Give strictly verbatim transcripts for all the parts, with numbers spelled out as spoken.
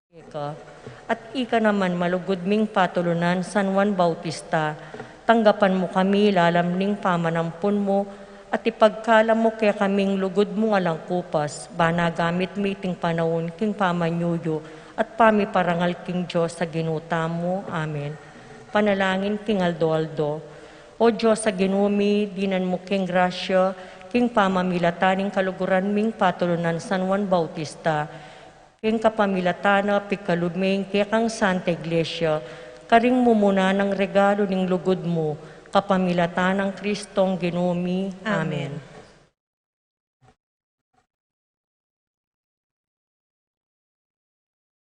Keka. At ika naman, malugud ming patulunan, San Juan Bautista, tanggapan mu kami lalam ning pamanampun mu, at ipagkalam mu kekaming lugud mung alang kupas, ban magamit mi iting panaun king pamanyuyu at pamiparangal king Dios a Ginu tamu. Amen. Panalangin king aldo-aldo. O Dios a Ginu mi, dinan mu keng grasya, king pamamilatan ning kaluguran ming patulunan San Juan Bautista, king kapamilatan na pikalub me ing kekang Santa Iglesia, karing mumuna nang regalu ning lugud mu, kapamilatan nang Kristong Ginu mi. Amen. Amen.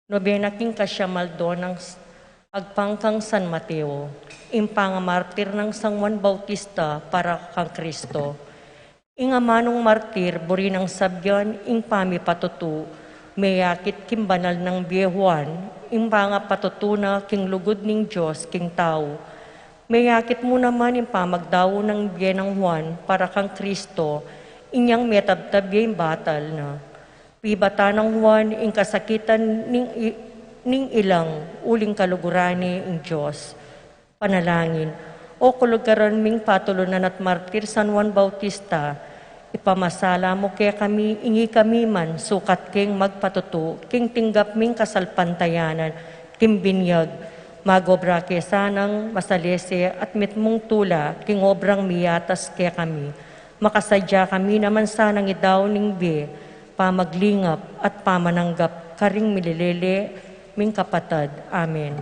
Nobena king kasiam aldo nang s-, agpang kang San Mateo, ing pangamartir nang San Juan Bautista para kang Kristo. Ing amanung martir, buri nang sabian ing pamipatutu, meyakit king banal nang bie Juan, ing pangapatutu na king lugud ning Dios king tau. Meyakit mu naman ing pamagdau nang bie nang Juan para kang Kristo, inyang metabtab ya ing batal na. Pibatan nang Juan ing kasakitan ning i-, ning ilang uling kaluguran ne ing Dios. Panalangin. O kaluguran ming patulunan at martir San Juan Bautista, ipamasala mu kekami, ing ikami man, sukat keng magpatutu, king tinggap ming kasalpantayanan, king binyag, magobra ke sanang masalese at mitmung tula, king obrang miyatas kekami. Makasadya kami naman sanang idau ning bie, pamaglingap, at pamananggap, karing mililele ming kapatad. Amen.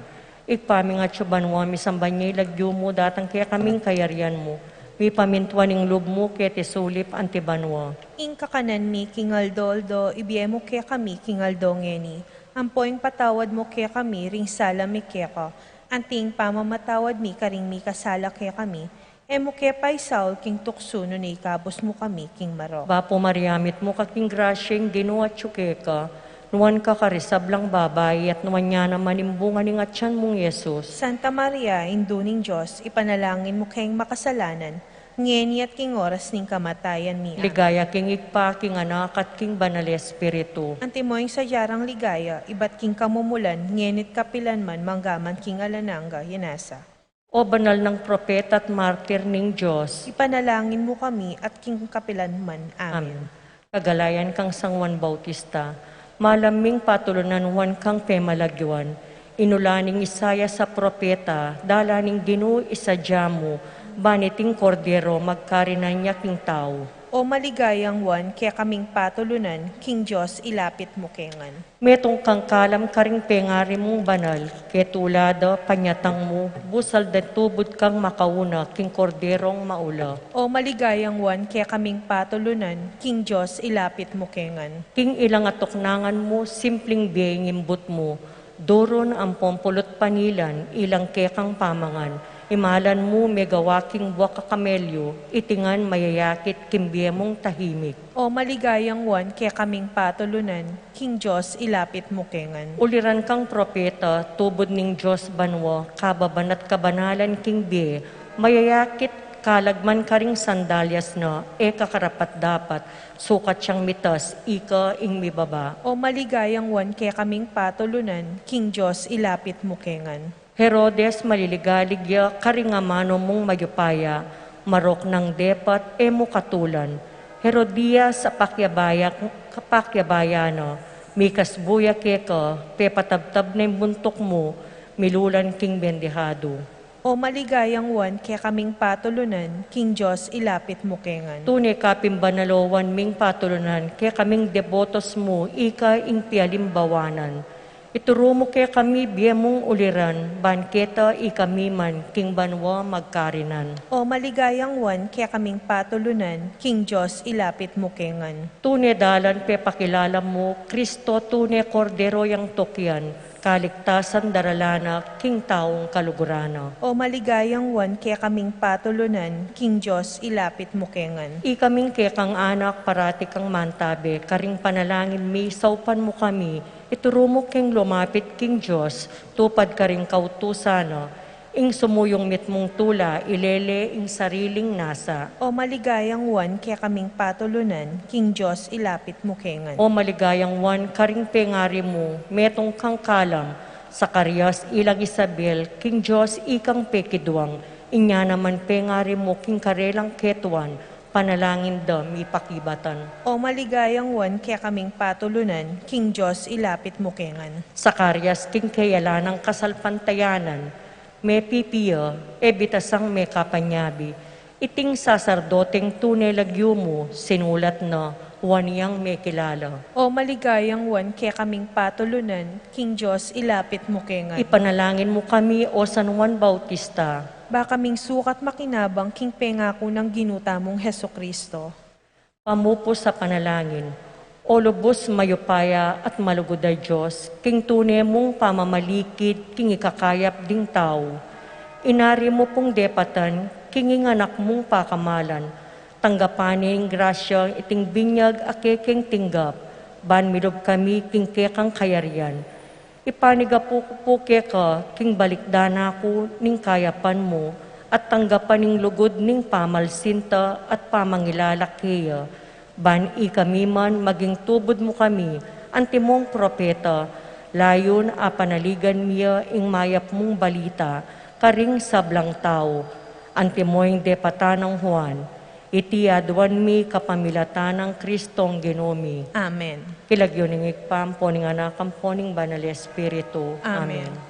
Ibpa mi a atsu banua, misamban ya ing lagyu mu, datang kekami ing kayarian mu, mipamintuan ing lub mu keti sulip anti banua. Ing kakanan mi king aldo-aldo, ibie mu kekami king aldo ngeni, ampo ipatawad mu kekami ring sala mi keka, anti ing pamamatawad mi karing mikasala kekami, e mu ke paisaul king tuksu, nune ikabus mu kami king marok. Bapu Maria, mitmu ka king grasya, ing Ginu atsu keka, nuan ka karing sablang babai, at nuan ya naman ing bunga ning atian mung Jesus. Santa Maria, Indu ning Dios, ipanalangin mu keng makasalanan, ngeni at king oras ning kamatayan mi. Amen. Ligaya king Ibpa, king Anak, at king Banal Espiritu. Antimo ing sadya rang ligaya, ibat king kamumulan, ngeni at kapilan man, mangga man king alang angga. Amen. O banal nang propeta at martir ning Dios, ipanalangin mu kami at king kapilan man. Amen. Amen. Kagalayan kang San Juan Bautista, malam ming patulunan Juan kang pemalagyuan, inula ning Isaias a propeta, dalan ning Ginu isadya mu, ban iting Kordero magkarinan ya king tau. O maligayang Juan, kekaming patulunan, king Dios ilapit mu ke ngan. Metung kang kalam karing pengari mung banal, ketula da panyatang mu, busal da tubud kang makauna king Korderong maula. O maligayang Juan, kekaming patulunan, king Dios ilapit mu ke ngan. King ilang atuknangan mu, simpling bie ing imbut mu, durun ampong pulut panilan, ilang kekang pamangan, imalan mu megawa king buak a kamelyu, iti ngan mayayakit king bie mung tahimik. O maligayang Juan, kekaming patulunan, king Dios ilapit mu ke ngan. Uliran kang propeta, tubud ning Dios banua, kababan at kabanalan king bie, mayayakit, kalag man karing sandalyas na, e kakarapat-dapat, sukat yang mitas, ika ing mibaba. O maligayang Juan, kekaming patulunan, king Dios ilapit mu ke ngan. Herodes, maliligalig ya karing amanu mung mayupaya, marok nang depat, e mu katulan. Herodias, a pakyabaya, kapakyabaya na, mikasbu ya keka, pepatabtab na ing buntuk mu, milulan king bendihadu. O maligayang Juan, kekaming patulunan, king Dios ilapit mu ke ngan. Tune ka pin banal, o Juan ming patulunan, kekaming debotos mu, ika ing pialimbawanan. Ituru mu kekami bie mung uliran, ban keta ikami man king banua magkarinan. O maligayang Juan, kekaming patulunan, king Dios ilapit mu ke ngan. Tune dalan pepakilala mu, Kristo, tune Kordero yang tukian, kaligtasan daralan na, king taung kaluguran na. O maligayang Juan, kekaming patulunan, king Dios ilapit mu ke ngan. Ikaming kekang anak, parati kang mantabe, karing panalangin mi, saupan mu kami, ituru mu keng lumapit king Dios, tupad karing kautusan na, Ing sumuyung mitmung tula, ilele ing sariling nasa. O maligayang Juan, kekaming patulunan, king Dios ilapit mu kengan. O maligayang Juan, karing pengari mu, metung kang kalam, Zacarias ilang Isabel, king Dios ikang pekiduang, inya naman pengari mu king karelang ketuan, panalangin da mipakibatan. O maligayang Juan, kekaming patulunan, king Dios ilapit mu kengan. Zacarias, king keyalanang kasalpantayanan, mepipi ya, e bitasang mekapanyabi. Iting sasardoteng tune lagyu mu, sinulat na, Juan yang mekilala. O maligayang Juan, kekaming patulunan, king Dios ilapit mu kengan. Ipanalangin mu kami, O San Juan Bautista. Ba kaming sukat makinabang king pengaku nang Ginu tamung Jesucristo. Pamupus a panalangin. O lubus mayupaya at malugud a Dios, king tune mung pamamalikid king ikakayap ding tau, inari mu pung depatan king ing Anak mung pakamalan, tanggapan ne ning grasya iting binyag a kekeng tinggap, ban milub kami king kekang kayarian. Ipanigapu ku pu keka king balikdan na ku ning kayapan mu, at tanggapan ing lugud ning pamalsinta at pamangilala keya, ban ikami man maging tubud mu kami, antimong propeta, layun a panaligan mi ya ing mayap mung balita karing sablang tau, antimo ing depatan nang Juan. Iti aduan mi kapamilatan nang Kristong Ginu mi. Amen. King lagyu ning Ibpa, ampo ning Anak, ampo ning Banal a Espiritu. Amen. Amen.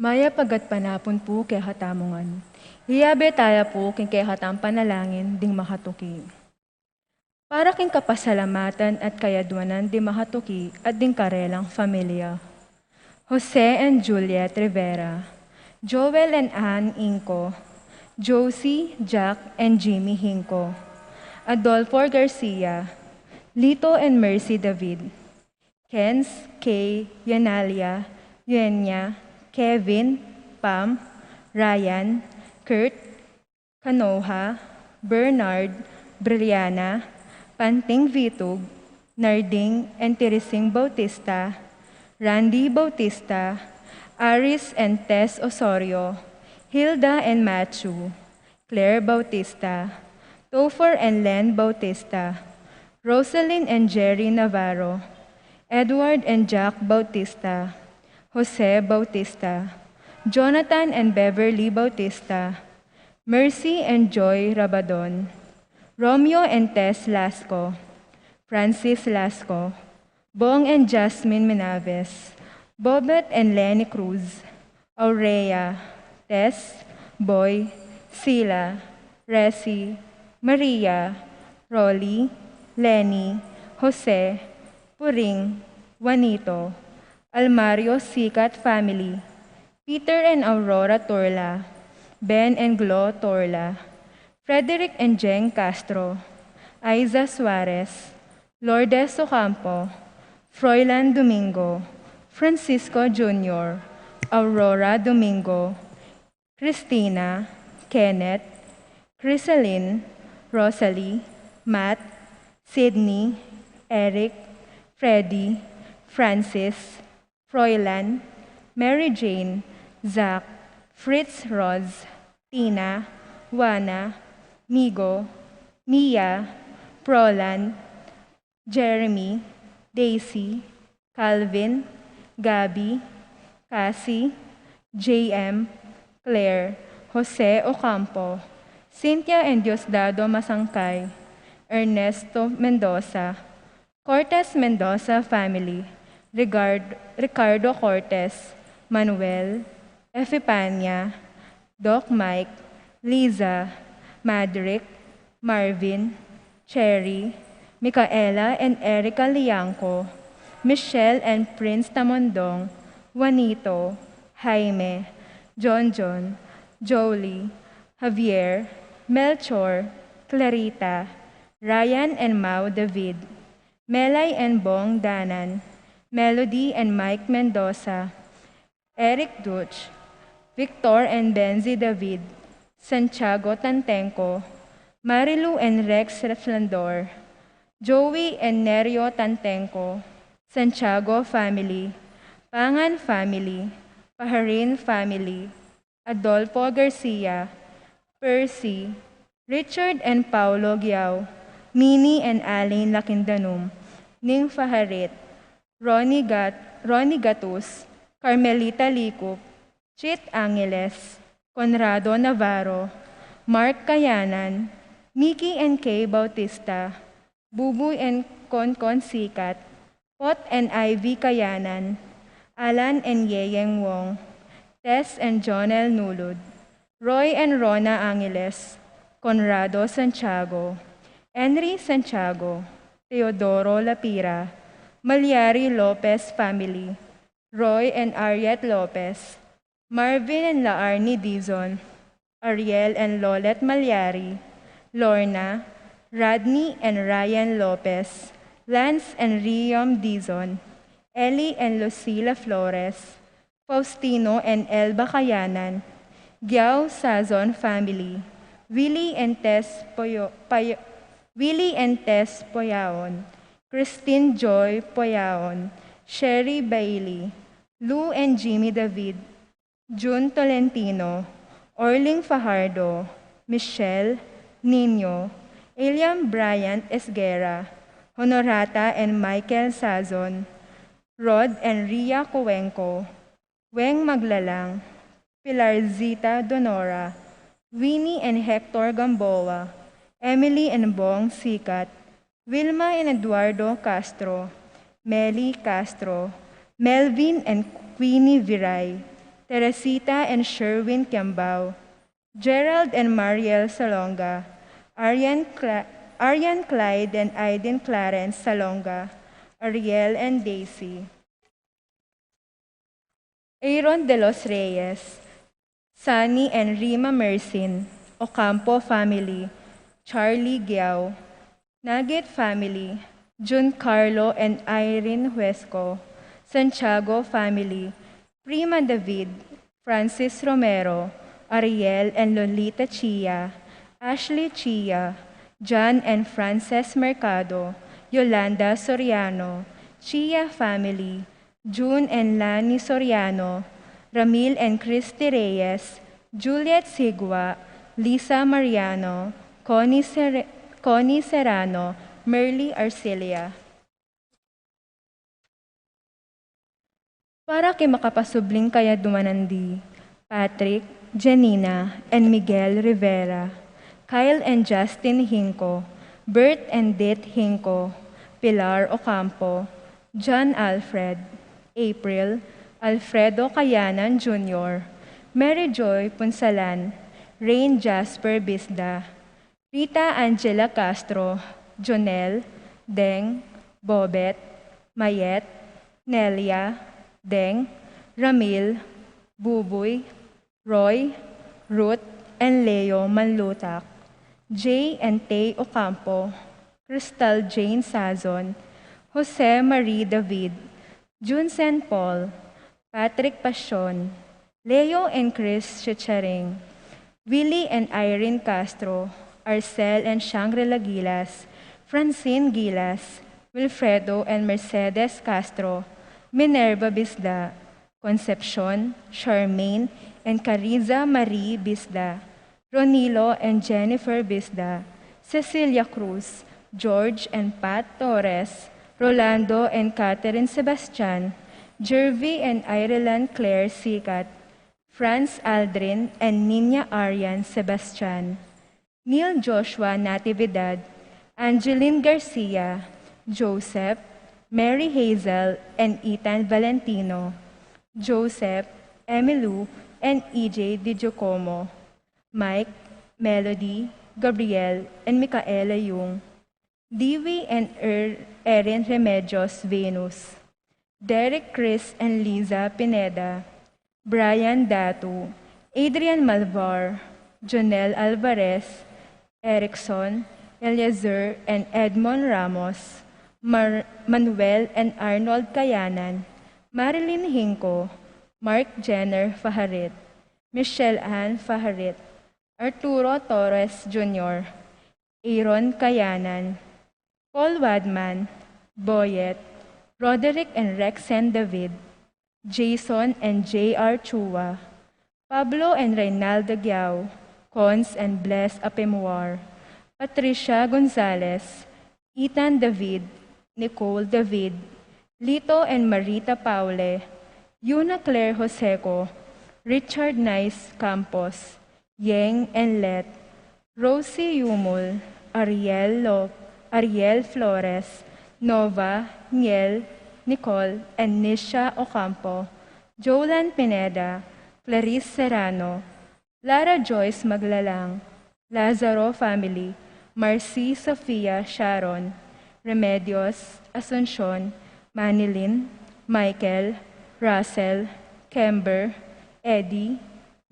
Mayap a gatpanapun pu kekatamu ngan. Iyabe taya pu king kekatang panalangin ding makatuki. Para king kapasalamatan at kayadwanan ding makatuki at ding karelang familia. Jose and Juliet Rivera, Joel and Ann Inco, Josie, Jack, and Jimmy Hinco, Adolfo Garcia, Lito and Mercy David, Kenz, Kay, Yanalia, Yuenia, Kevin, Pam, Ryan, Kurt, Kanoha, Bernard, Brilliana, Panting Vitug, Narding and Teresing Bautista, Randy Bautista, Aris and Tess Osorio, Hilda and Matthew, Claire Bautista, Topher and Len Bautista, Rosalyn and Jerry Navarro, Edward and Jack Bautista, Jose Bautista, Jonathan and Beverly Bautista, Mercy and Joy Rabadon, Romeo and Tess Lasco, Francis Lasco, Bong and Jasmine Menaves, Bobet and Lenny Cruz, Aurea, Tess, Boy, Sila, Resi, Maria, Rolly, Lenny, Jose, Puring, Juanito, Almario Sikat family, Peter and Aurora Torla, Ben and Glo Torla, Frederick and Jeng Castro, Aiza Suarez, Lourdes Ocampo, Froilan Domingo, Francisco Junior, Aurora Domingo, Christina, Kenneth, Crisalin, Rosalie, Matt, Sydney, Eric, Freddy, Francis, Froilan, Mary Jane, Zach, Fritz, Rose, Tina, Juana, Migo, Mia, Prolan, Jeremy, Daisy, Calvin, Gabby, Cassie, J M, Claire, Jose Ocampo, Cynthia and Diosdado Masangkay, Ernesto Mendoza, Cortez Mendoza family, Rigard-, Ricardo Cortez, Manuel, Efipania, Doc Mike, Liza, Madrick, Marvin, Cherry, Micaela and Erica Liangco, Michelle and Prince Tamondong, Juanito, Jaime, John John, Jolie, Javier, Melchor, Clarita, Ryan and Mau David, Melay and Bong Danan, Melody and Mike Mendoza, Eric Duch, Victor and Benzi David, Santiago Tantenco, Marilu and Rex Reflandor, Joey and Nerio Tantenco, Santiago family, Pangan family, Paharin family, Adolfo Garcia, Percy, Richard and Paulo Giao, Mini and Aline Lakindanum, Ning Faharit, Ronnie Gat-, Ronnie Gatus, Carmelita Likup, Chit Angeles, Conrado Navarro, Mark Kayanan, Mickey and Kay Bautista, Bubuy and Concon Sikat, Pot and Ivy Kayanan, Alan and Yeyeng Wong, Tess and Jonel Nulud, Roy and Rona Angeles, Conrado Santiago, Henry Santiago, Teodoro Lapira, Malyari Lopez family, Roy and Ariet Lopez, Marvin and Laarni Dizon, Ariel and Lolet Malyari, Lorna, Rodney and Ryan Lopez, Lance and Riom Dizon, Ellie and Lucila Flores, Faustino and Elba Kayanan, Giao Sazon family, Willie and Tess Poyo-, Payo-, Willie and Tess Poyaon, Christine Joy Poyaon, Sherry Bailey, Lou and Jimmy David, Jun Tolentino, Orling Fajardo, Michelle, Nino, Eliam Bryant Esguerra, Honorata and Michael Sazon, Rod and Ria Cuenco, Weng Maglalang, Pilarzita Donora, Winnie and Hector Gamboa, Emily and Bong Sikat, Wilma and Eduardo Castro, Meli Castro, Melvin and Queenie Viray, Teresita and Sherwin Kiambao, Gerald and Mariel Salonga, Arian, Cla- Arian Clyde and Aiden Clarence Salonga, Ariel and Daisy. Aaron de los Reyes, Sunny and Rima Mersin, Ocampo family, Charlie Giao, Nugget family, Jun Carlo and Irene Huesco, Santiago family, Prima David, Francis Romero, Ariel and Lolita Chia, Ashley Chia, John and Frances Mercado, Yolanda Soriano, Chia family, June and Lani Soriano, Ramil and Christy Reyes, Juliet Sigua, Lisa Mariano, Connie, Sere- Connie Serrano, Merly Arcilia. Para ki makapasubling kayaduanan di, Patrick, Janina, and Miguel Rivera, Kyle and Justin Hinco, Bert and Dit Hinco, Pilar Ocampo, John Alfred, April, Alfredo Kayanan Junior, Mary Joy Punsalan, Rain Jasper Bisda, Rita Angela Castro, Jonel, Deng, Bobet, Mayet, Nelia, Deng, Ramil, Bubuy, Roy, Ruth, and Leo Manlutak, Jay and Tay Ocampo, Crystal Jane Sazon, Jose Marie David, Jun Saint Paul, Patrick Pasion, Leo and Chris Chicharing, Willie and Irene Castro, Arcel and Shangri-La Gilas, Francine Gilas, Wilfredo and Mercedes Castro, Minerva Bisda, Concepcion, Charmaine, and Cariza Marie Bisda, Ronilo and Jennifer Bisda, Cecilia Cruz, George and Pat Torres, Rolando and Catherine Sebastian, Jervy and Ireland Claire Sicat, Franz Aldrin and Nina Arian Sebastian, Neil Joshua Natividad, Angeline Garcia, Joseph, Mary Hazel, and Ethan Valentino, Joseph, Emilu, and E J Di Giacomo, Mike, Melody, Gabriel, and Micaela Yung, Dewey and Er- Erin Remedios Venus, Derek, Chris, and Liza Pineda, Brian Datu, Adrian Malvar, Jonel Alvarez, Erickson, Eliezer, and Edmond Ramos, Mar- Manuel and Arnold Kayanan, Marilyn Hinco, Mark Jenner Faharit, Michelle Ann Faharit, Arturo Torres Junior, Aaron Kayanan, Paul Wadman, Boyet, Roderick and Rexen David, Jason and J R Chua, Pablo and Reynalda Giao, Cons and Bless Apemuar, Patricia Gonzalez, Ethan David, Nicole David, Lito and Marita Paule, Yuna Claire Joseco, Richard Nice Campos, Yeng and Let, Rosie Yumul, Ariel Lo- Ariel Flores, Nova, Niel, Nicole, and Nisha Ocampo, Jolan Pineda, Clarice Serrano, Lara Joyce Maglalang, Lazaro family, Marcy Sofia Sharon, Remedios, Asuncion, Manilyn, Michael, Russell, Kember, Eddie,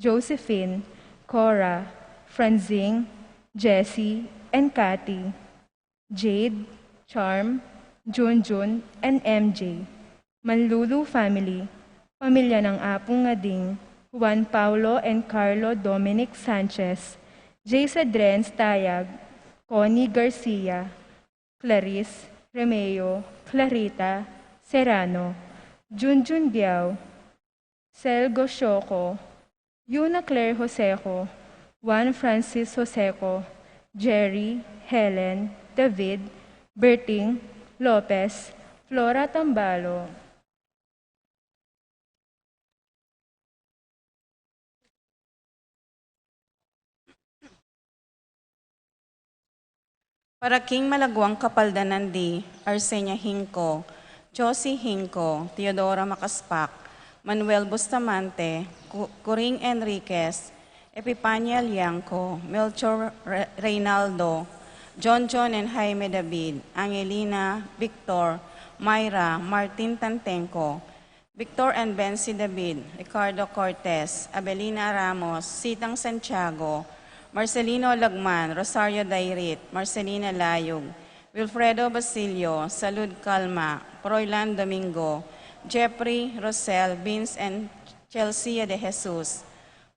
Josephine, Cora, Franzing, Jessie, and Kathy, Jade, Charm, Junjun, and M J. Manlulu family, pamilya ng Apung Ngading, Juan Paulo and Carlo Dominic Sanchez, Jace Adrens Tayag, Connie Garcia, Clarice, Remeo, Clarita, Serrano, Junjun Biao, Selgo Sioco, Yuna Claire Joseco, Juan Francis Joseco, Jerry, Helen, David, Berting, Lopez, Flora Tambalo. Para king malaguang kapaldanan di Arsenia Hinco, Josie Hinco, Teodora Macaspac, Manuel Bustamante, Cu-, Curing Enriquez, Epipania Liangco, Melchor Re-, Reynaldo, John John and Jaime David, Angelina, Victor, Myra, Martin Tantenco, Victor and Bensi David, Ricardo Cortez, Abelina Ramos, Sitang Santiago, Marcelino Lagman, Rosario Dairit, Marcelina Layug, Wilfredo Basilio, Salud Calma, Froilan Domingo, Jeffrey, Rosel, Vince and Chelsea de Jesus,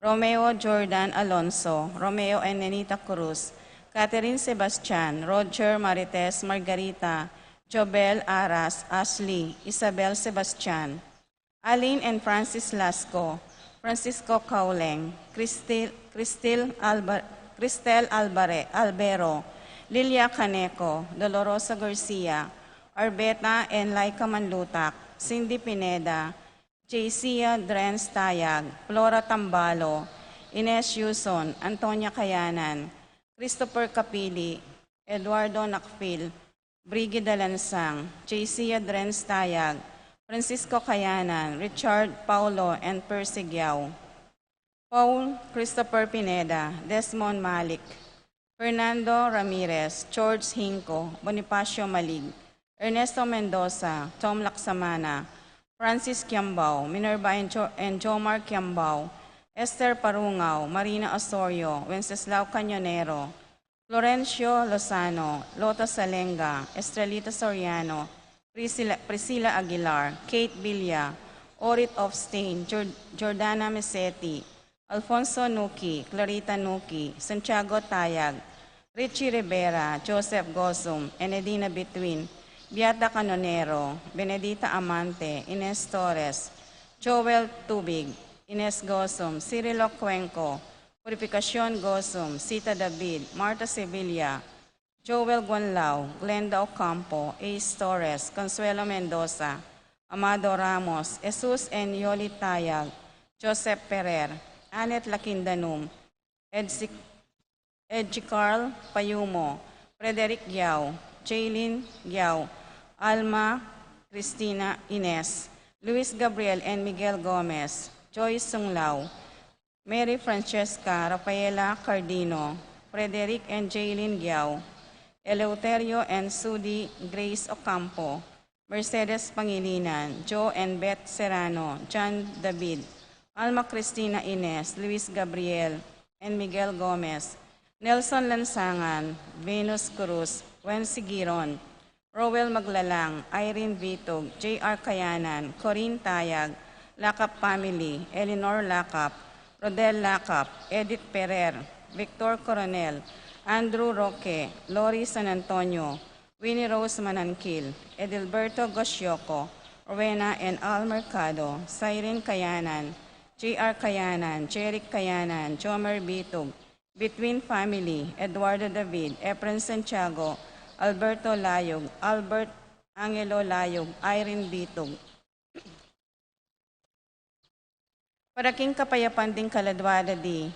Romeo Jordan Alonso, Romeo and Nenita Cruz, Catherine Sebastian, Roger, Marites, Margarita, Jobel, Aras, Ashley, Isabel Sebastian, Aline and Francis Lasco, Francisco Cauleng, Cristil, Cristil Alba-, Cristel Albare-, Albero, Lilia Caneco, Dolorosa Garcia, Arbeta and Laika Manlutak, Cindy Pineda, Jaycia Drenz Tayag, Flora Tambalo, Ines Yuson, Antonia Kayanan, Christopher Capili, Eduardo Nakfil, Brigida Lansang, Jaycia Drenz Tayag, Francisco Kayanan, Richard Paulo and Percy Giao, Paul Christopher Pineda, Desmond Malik, Fernando Ramirez, George Hinco, Bonifacio Malig, Ernesto Mendoza, Tom Laksamana, Francis Kiambao, Minerva and Jo-, and Jomar Kiambao, Esther Parungao, Marina Osorio, Wenceslao Cañonero, Florencio Lozano, Lota Salenga, Estrelita Soriano, Priscilla, Priscilla Aguilar, Kate Villa, Orit Ofstain, Jor-, Jordana Meseti, Alfonso Nuki, Clarita Nuki, Santiago Tayag, Richie Rivera, Joseph Gosum, Enedina Between, Beata Canonero, Benedita Amante, Ines Torres, Joel Tubig, Ines Gosum, Cirilo Cuenco, Purificacion Gosum, Sita David, Martha Sevilla, Joel Guanlao, Glenda Ocampo, Ace Torres, Consuelo Mendoza, Amado Ramos, Jesus and Yoli Tayag, Joseph Ferrer, Annette Lakindanum, Edsic-, Edgicarl Payumo, Frederick Giao, Jaylin Giao, Alma Cristina Ines, Luis Gabriel and Miguel Gomez, Joyce Sunglao, Mary Francesca Rafaela Cardino, Frederick and Jaylin Giao, Eleuterio and Sudi Grace Ocampo, Mercedes Pangilinan, Joe and Beth Serrano, John David, Alma Cristina Ines, Luis Gabriel, and Miguel Gomez, Nelson Lansangan, Venus Cruz, Wency Giron, Roel Maglalang, Irene Vitug, J R Kayanan, Corinne Tayag, Lakap family, Eleanor Lakap, Rodel Lakap, Edith Ferrer, Victor Coronel, Andrew Roque, Lori San Antonio, Winnie Rose Mananquil, Edilberto Gosioco, Rowena and Al Mercado, Siren Kayanan, J R Kayanan, Jeric Kayanan, Jomer Bitug, Between family, Eduardo David, Efren Santiago, Alberto Layog, Albert Angelo Layog, Irene Bitug. Para king kapayapan ding kaladua da di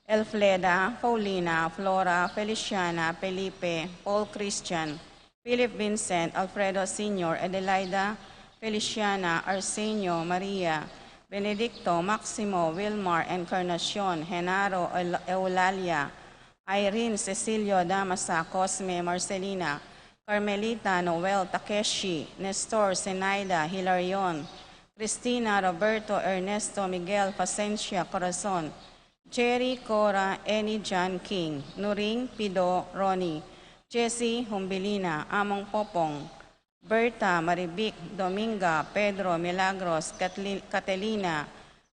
Elfleda, Paulina, Flora, Feliciana, Felipe, Paul Christian, Philip Vincent, Alfredo Senior, Adelaida, Feliciana, Arsenio, Maria, Benedicto, Maximo, Wilmar, Encarnacion, Genaro, Eul-, Eulalia, Irene, Cecilio, Damasa, Cosme, Marcelina, Carmelita, Noel, Takeshi, Nestor, Zenaida, Hilarion, Cristina, Roberto, Ernesto, Miguel, Facencia, Corazon, Jerry, Cora, Annie, John, King, Nuring, Pido, Ronnie, Jesse, Humbilina, Among Popong, Berta, Marivic, Dominga, Pedro, Milagros, Catli-, Catalina,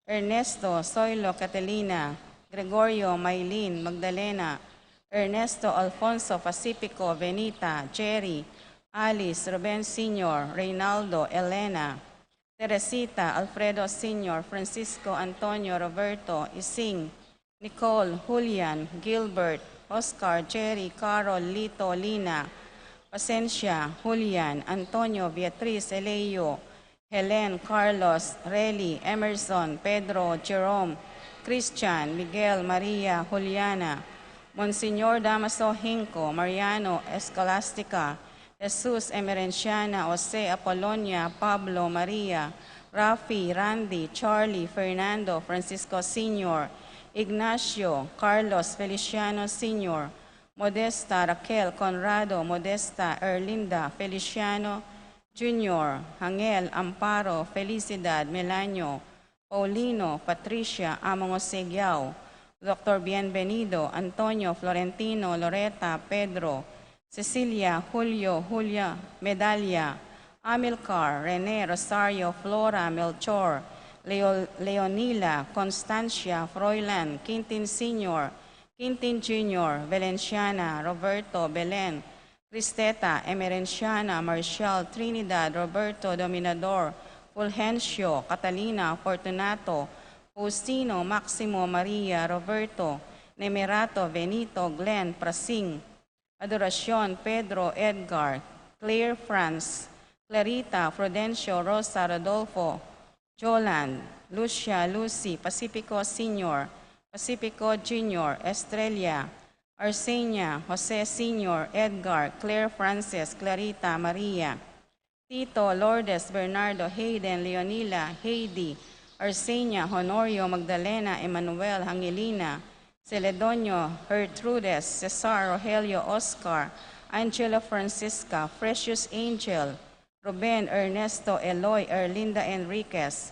Ernesto, Soilo, Catalina, Gregorio, Maylin, Magdalena, Ernesto, Alfonso, Pacifico, Benita, Jerry, Alice, Ruben Senior, Reynaldo, Elena, Teresita, Alfredo Senior, Francisco, Antonio, Roberto, Ising, Nicole, Julian, Gilbert, Oscar, Jerry, Carol, Lito, Lina, Pacencia, Julian, Antonio, Beatriz, Eleo, Helen, Carlos, Reli, Emerson, Pedro, Jerome, Christian, Miguel, Maria, Juliana, Monsignor Damaso Hinco, Mariano, Escolastica, Jesus, Emerenciana, Jose, Apolonia, Pablo, Maria, Rafi, Randy, Charlie, Fernando, Francisco Senior, Ignacio, Carlos, Feliciano Senior, Modesta, Raquel, Conrado, Modesta, Erlinda, Feliciano Junior, Hangel, Amparo, Felicidad, Melanio, Paulino, Patricia, Among Osegiao, Doctor Bienvenido, Antonio, Florentino, Loreta, Pedro, Cecilia, Julio, Julia, Medalia, Amilcar, Rene, Rosario, Flora, Melchor, Leo-, Leonila, Constancia, Froilan, Quintin Senior, Quintin Junior, Valenciana, Roberto, Belen, Cristeta, Emerenciana, Marcial, Trinidad, Roberto, Dominador, Fulgencio, Catalina, Fortunato, Faustino, Maximo, Maria, Roberto, Nemerato, Benito, Glenn, Prasing, Adoracion, Pedro, Edgar, Claire, Franz, Clarita, Prudencio, Rosa, Rodolfo, Joland, Lucia, Lucy, Pacifico Senior, Pacifico Junior, Estrella, Arsenia, Jose Senior, Edgar, Claire, Frances, Clarita, Maria, Tito, Lourdes, Bernardo, Hayden, Leonila, Heidi, Arsenia, Honorio, Magdalena, Emmanuel, Angelina, Celedonio, Gertrudes, Cesar, Rogelio, Oscar, Angela, Francisca, Precious Angel, Ruben, Ernesto, Eloy, Erlinda Enriquez,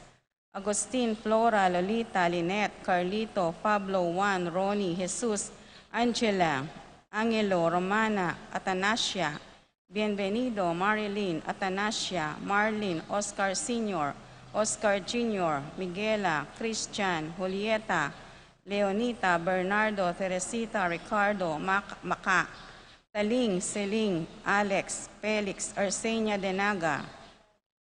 Agustin, Flora, Lolita, Lynette, Carlito, Pablo, Juan, Ronnie, Jesus, Angela, Angelo, Romana, Atanasia, Bienvenido, Marilyn, Atanasia, Marlin, Oscar Senior, Oscar Junior, Miguela, Christian, Julieta, Leonita, Bernardo, Teresita, Ricardo, Mac-, Maca, Taling, Celine, Alex, Felix, Arsenia Denaga,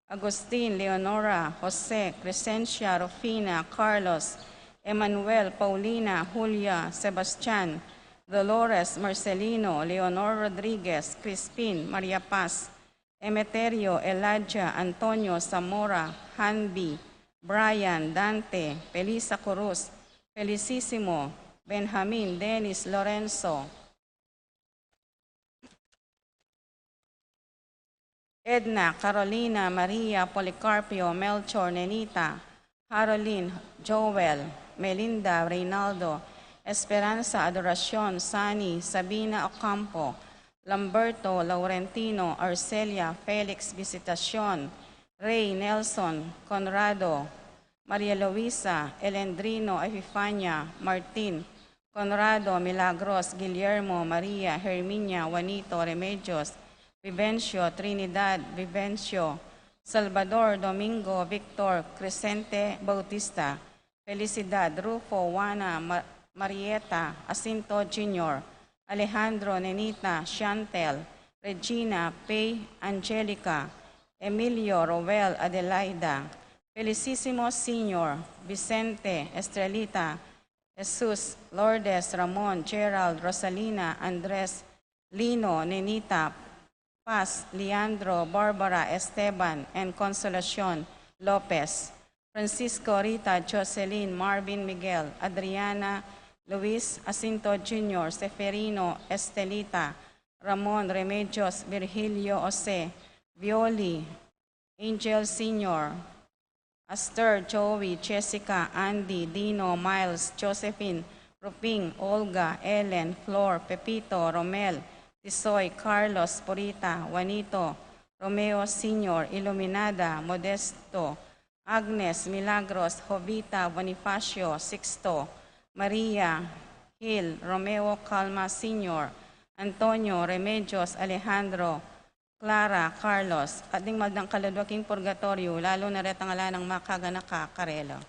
Agustin, Leonora, Jose, Crescencia, Rufina, Carlos, Emmanuel, Paulina, Julia, Sebastian, Dolores, Marcelino, Leonor Rodriguez, Crispin, Maria Paz, Emeterio, Elijah, Antonio, Zamora, Hanbi, Brian, Dante, Felisa Cruz, Felicissimo, Benjamin, Dennis, Lorenzo, Edna, Carolina, Maria, Policarpio, Melchor, Nenita, Harolin, Joel, Melinda, Reynaldo, Esperanza, Adoracion, Sani, Sabina, Ocampo, Lamberto, Laurentino, Arcelia, Felix, Visitacion, Rey, Nelson, Conrado, Maria Luisa, Elendrino, Epifania, Martin, Conrado, Milagros, Guillermo, Maria, Herminia, Juanito, Remedios, Vivencio, Trinidad, Vivencio, Salvador, Domingo, Victor, Crescente, Bautista, Felicidad, Rufo, Juana, Ma-, Marieta, Jacinto Junior, Alejandro, Nenita, Chantel, Regina, Pei, Angelica, Emilio, Roel, Adelaida, Felicissimo Senior, Vicente, Estrelita, Jesus, Lourdes, Ramon, Gerald, Rosalina, Andres, Lino, Nenita, Paz, Leandro, Barbara, Esteban, and Consolacion Lopez, Francisco, Rita, Jocelyn, Marvin, Miguel, Adriana, Luis, Jacinto Junior, Seferino, Estelita, Ramon, Remedios, Virgilio, Jose, Violi, Angel Senior, Aster, Joey, Jessica, Andy, Dino, Miles, Josephine, Ruping, Olga, Ellen, Flor, Pepito, Romel, Tisoy, Carlos, Purita, Juanito, Romeo Senior, Iluminada, Modesto, Agnes, Milagros, Jovita, Bonifacio, Sixto, Maria, Gil, Romeo, Calma Senior, Antonio, Remedios, Alejandro, Clara, Carlos, at ding maldang kaladwa king purgatoryo, lalu na retang ala nang makaganaka karela.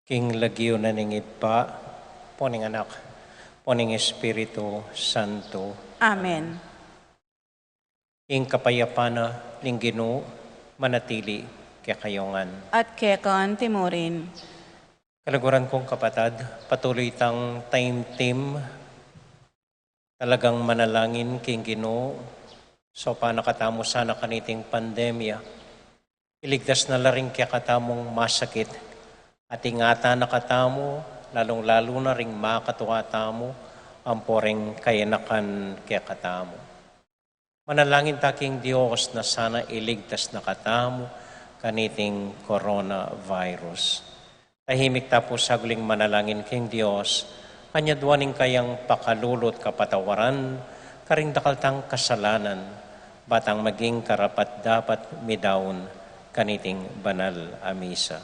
King lagyu na ning Ibpa, ampo ning Anak, ampo ning Espiritu Santo. Amen. Ing kapayapan na ning Ginu manatili kekayu ngan. At keka antimurin. Kaluguran kung kapatad, patuloy tang taimtim talagang manalangin king Ginu, saupan na katamu sana kaniting pandemya. Iligtas na la ring kekatamung masakit, at ingatan na katamu, lalung-lalu na ring makatua tamu, ampo ring kayanakan kekatamu. Manalangin ta king Dios na sana iligtas na katamu kaniting coronavirus. Tahimik ta pu saguling manalangin king Dios, anyadwan ing kayang pakalulu at kapatawaran karing dakal tang kasalanan, ba tang maging karapat-dapat midaun kaniting banal a misa.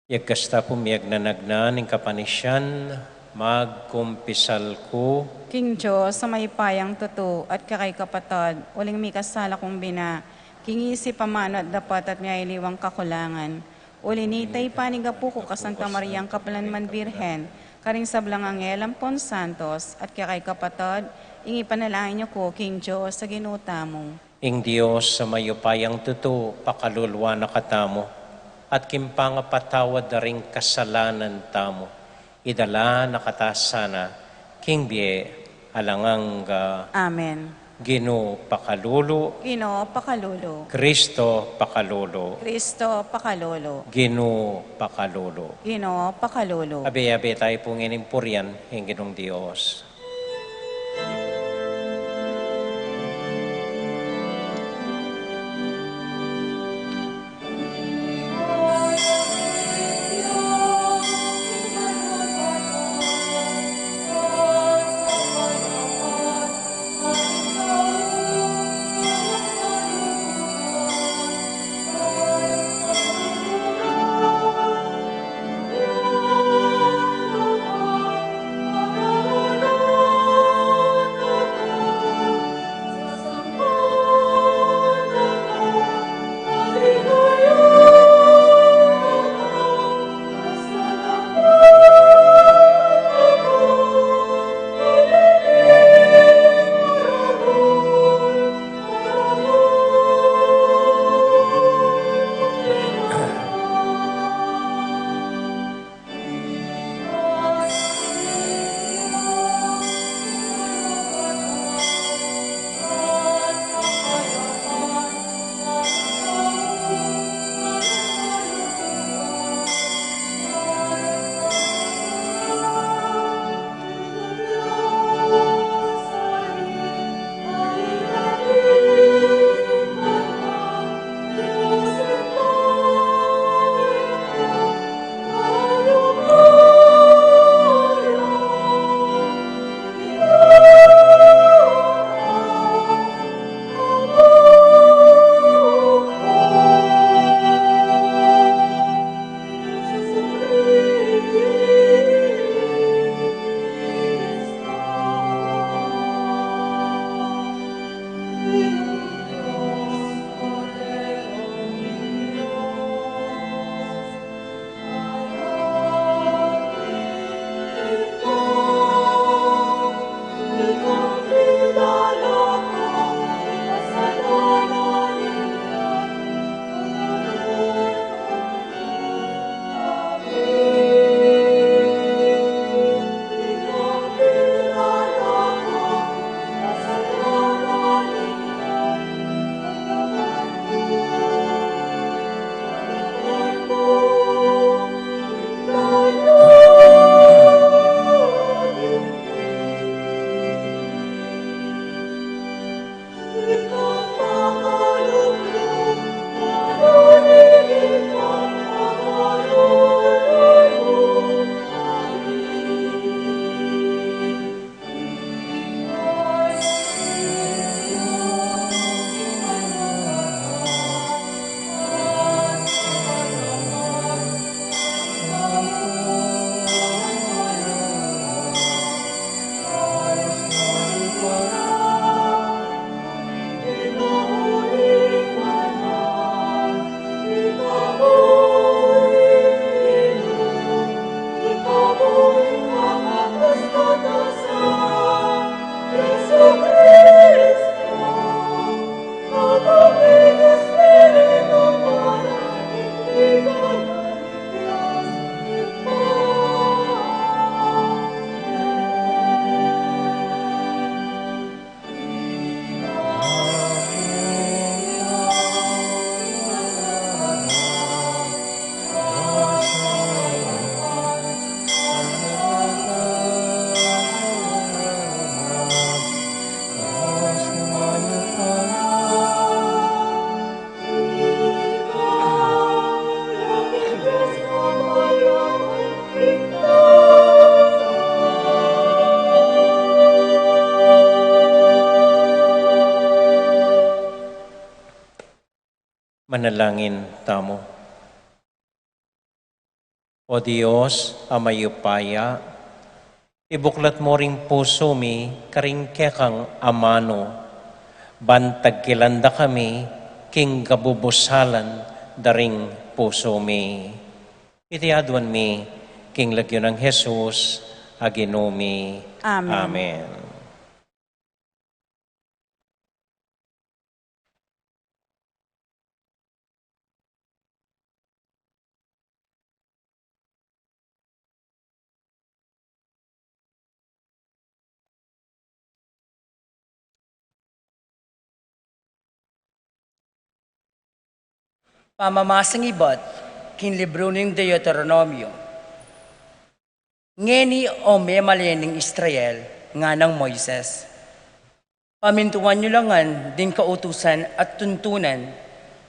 Yagkas ta pu miyagnanagnan ing kapanisian, magkumpisal ku king Dios a mayupayang tutu at kekay kapatad, uling mikasala kung bina, king isip, amanu at dapat at miyaliwang kakulangan. Uli nita, ipanigapu ku ka Santa Mariang kapalanman Birhen, karing sablang anghel ampon santos, at kekay kapatad, ing ipanalangin yu ku king Dios a Ginu tamu. Ing Dios a mayupayang tutu pakaluluan na katamu, at king pangapatawad da ring kasalanan tamu, idala na kata sana king bie alang angga. Amen. Ginu pakalulu. Ginu pakalulu. Kristo pakalulu. Kristo pakalulu. Ginu pakalulu. Ginu pakalulu. Abe-abe tayu pu ngening purian ing Ginung Dios. Manalangin tamu. O Dios a mayupaya, ibuklat mu ring pusu mi karing kekang amanu, ban tagkilan da kami king kabubusalan da ring pusu mi. Iti aduan mi king lagyu nang Jesus a Ginu mi. Amen. Amen. Pamamasang ibat king libru ning Deuteronomio. Ngeni, o memalen ning Israel, nganang Moises, pamintuan yu la ngan ding kautusan at tuntunan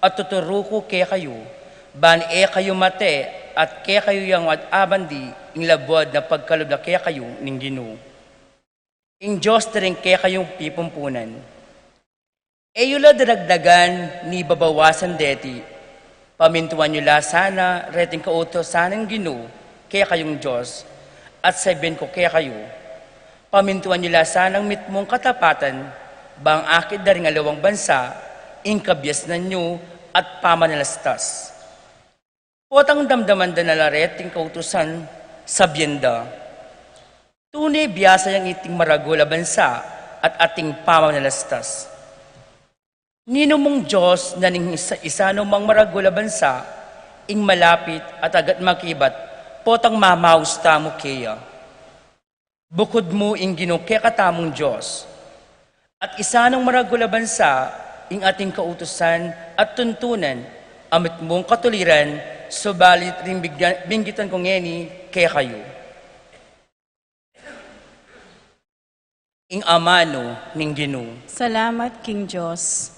a tuturu ku kekayu, ban e kayu mate at kekayu yang at abandi ing labud na pagkalub na kekayu ning Ginu, ing Dios da ring kekayung pipumpunan. E yu la daragdagan ni babawasan deti. Pamintuan yu la sana reting kautusan ning Ginu kekayung Dios, at sabian ku kekayu, pamintuan yu la sanang mitmung katapatan, bang akit da ring aliwang bansa ing kabiasnan yu at pamanalastas. Potang damdaman da na la reting kautusan, sabian da, tune biasa yang iting maragul a bansa at ating pamanalastas. Ninumung Dios na ning isa, isa numang maragul a bansa ing malapit at agat makibat, potang mamaus tamu keya. Bukud mu ing Ginu kekatamung Dios. At isa nung maragul a bansa ing ating kautusan at tuntunan, a mitmung katuliran, subalit ring bigyan-, binggitan ku ngeni kekayu. Ing amanu ning Ginu. Salamat king Dios.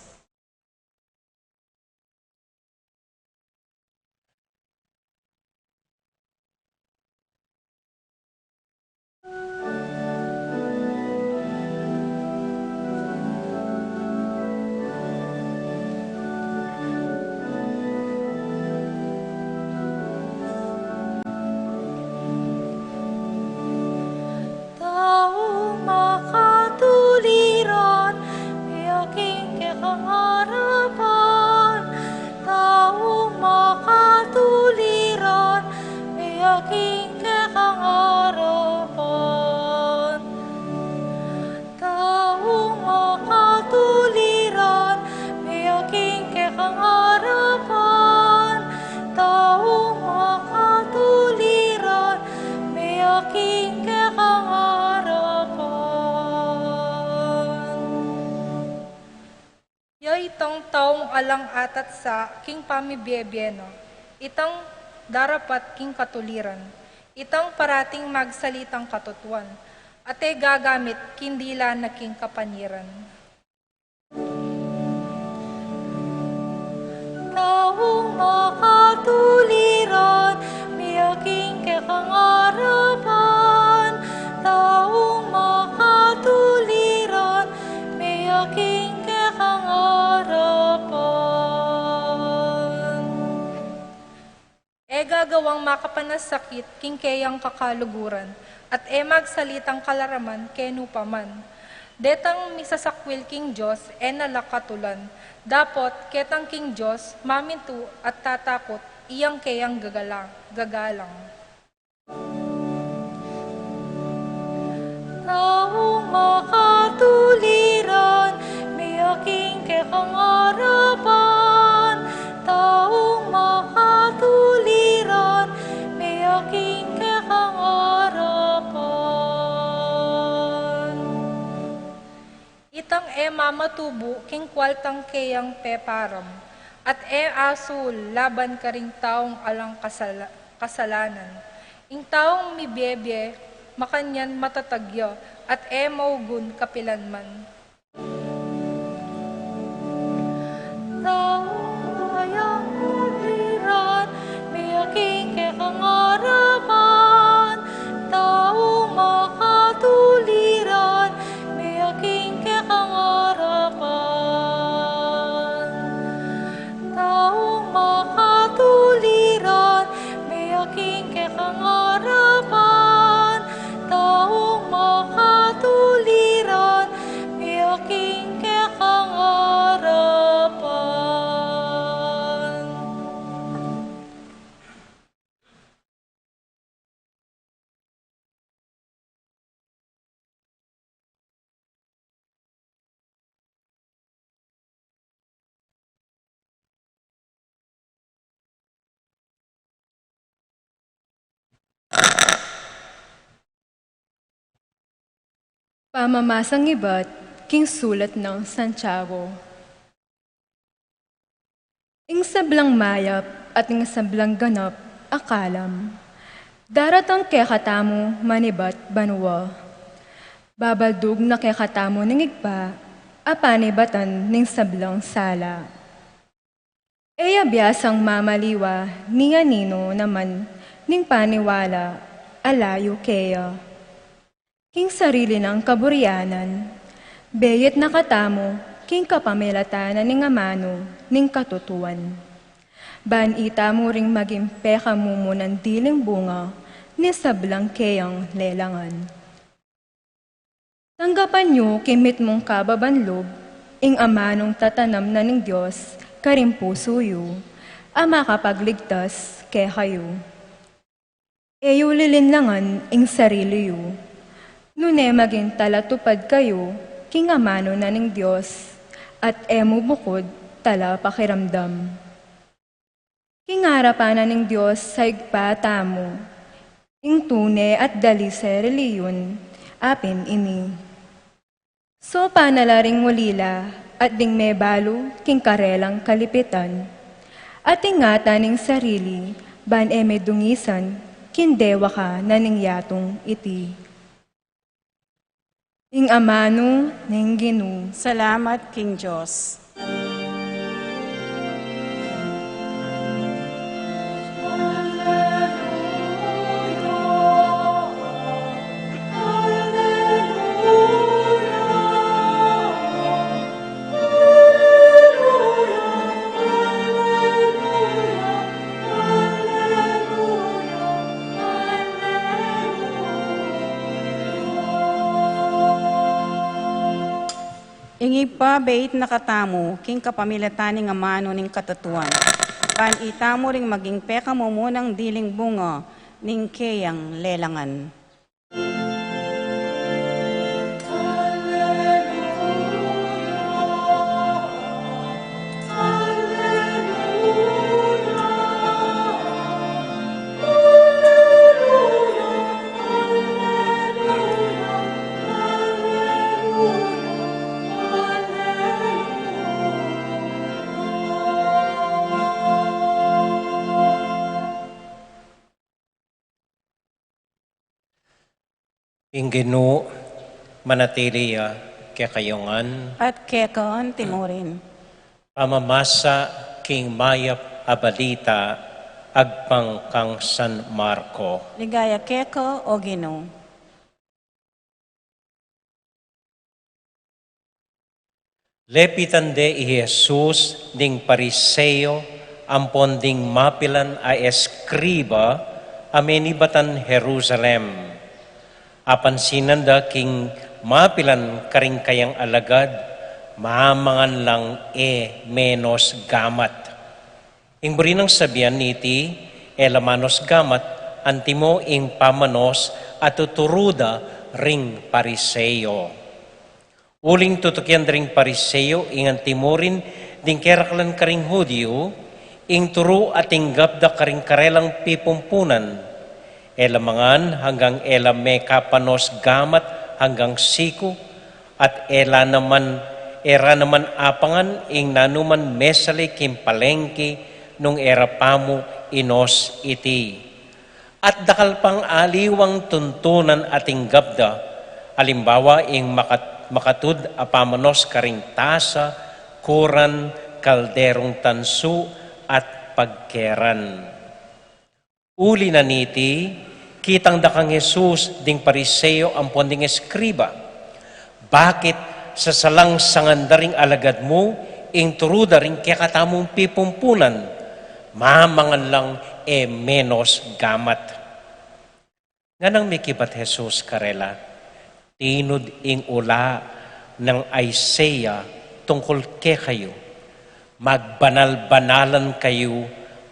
Taung makatuliran, mie king kekang arapan. Taung makatuliran, mie king kekang arapan. Taung makatuliran, mie king kekang arapan. Taung makatuliran, mie king kekang arapan. Ya itang taung alang atatsa king pamibiebie na, itang darapat king katuliran, itang parating magsalitang katutuan, at e gagamit king dila na king kapaniran. Taung makatuliran, mie king kekang arapan. Taung makatuliran, mie king kekang arapan. E gagawang makapanasakit king keyang kakaluguran, at e magsalitang kalaraman kenu pa man. Detang misasakwil king Dios, e na la katulan. Dapot ketang king Dios mamintu at tatakut, iyang keyang gagala-, gagalang. Taung makatuliran, mie king kekang arapan. Taung makatuliran, mie king kekang arapan. Itang e mamatubu king kualtang keyang peparam, at e asul laban karing taung alang kasala-, kasalanan. Ing taung mibiebie makanyan matatag ya, at e maugun kapilanman. Taung makatuliran, mie king kekang arapan. Taung makatuliran, mie king kekang arapan. Taung Pamamasang ibat king sulat nang Santiago. Ing sablang mayap at ing sablang ganap a kalam, daratang kekatamu manibat banua. Babaldug na kekatamu ning Ibpa a panibatan ning sablang sala. E ya biasang mamaliwa ning anino naman ning paniwala a layu keya. King sarili nang kaburianan, beyet na katamu king kapamilatan na ning amanu ning katutuan. Ban itamu ring maging pekamumunang diling bunga ning sablang keyang lelangan. Tanggapan yu king mitmung kababan lub ing amanung tatanam na ning Dios karing pusu yu, a makapagligtas kekayu. E yu lilinlangan ing sarili yu, nune maging talatupad kayu king amanu na ning Dios, at e mu bukud talapakiramdam. King arapan na ning Dios a Ibpa tamu, ing tune at dalise reliyun a pin ini. Sopan na la ring ulila at ding mebalu king karelang kalipitan, at ingatan ing sarili ban e medungisan king dewaka na ning yatung iti. Ing amanu ning Ginu. Salamat king Dios. Ing Ibpa, beit na katamu king kapamilatan ning amanu ning katutuan, ban itamu ring maging pekamumunang diling bunga ning keyang lelangan. Ing Ginu manatili ya kekayu ngan. At keka antimurin. Pamamasa king mayap a balita agpang kang San Marco. Ligaya keka, o Ginu. Lepitan de i Jesus ding Pariseo ampon ding mapilan a eskriba a menibatan Jerusalem. Apansinan da king mapilan karing kayang alagad, mamangan lang e menos gamat. Ing buri nang sabian niti, e la manos gamat, antimo ing pamanos a tuturu da ring Pariseo. Uling tutukian da ring Pariseo ing antimurin ding keraklan karing Judio, ing turu a tinggap da karing karelang pipumpunan. E la mangan hanggang e la mekapanos gamat hanggang siku, at e la naman, e ra naman apangan ing nanuman mesali king palengke nung e ra pamu inos iti. At dakal pang aliwang tuntunan a tinggap da, alimbawa ing makat-, makatud a pamanos karing tasa, kuran, kalderung tansu, at pagkeran. Uli na niti, kitang da kang Jesus ding Pariseo ampon ding eskriba. Bakit sasalangsangan da ring alagad mu ing turu da ring kekatamung pipumpunan? Mamangan lang e menos gamat. Nganang mekibat Jesus karela, tinud ing ula nang Isaiah tungkul kekayu, magbanal-banalan kayu,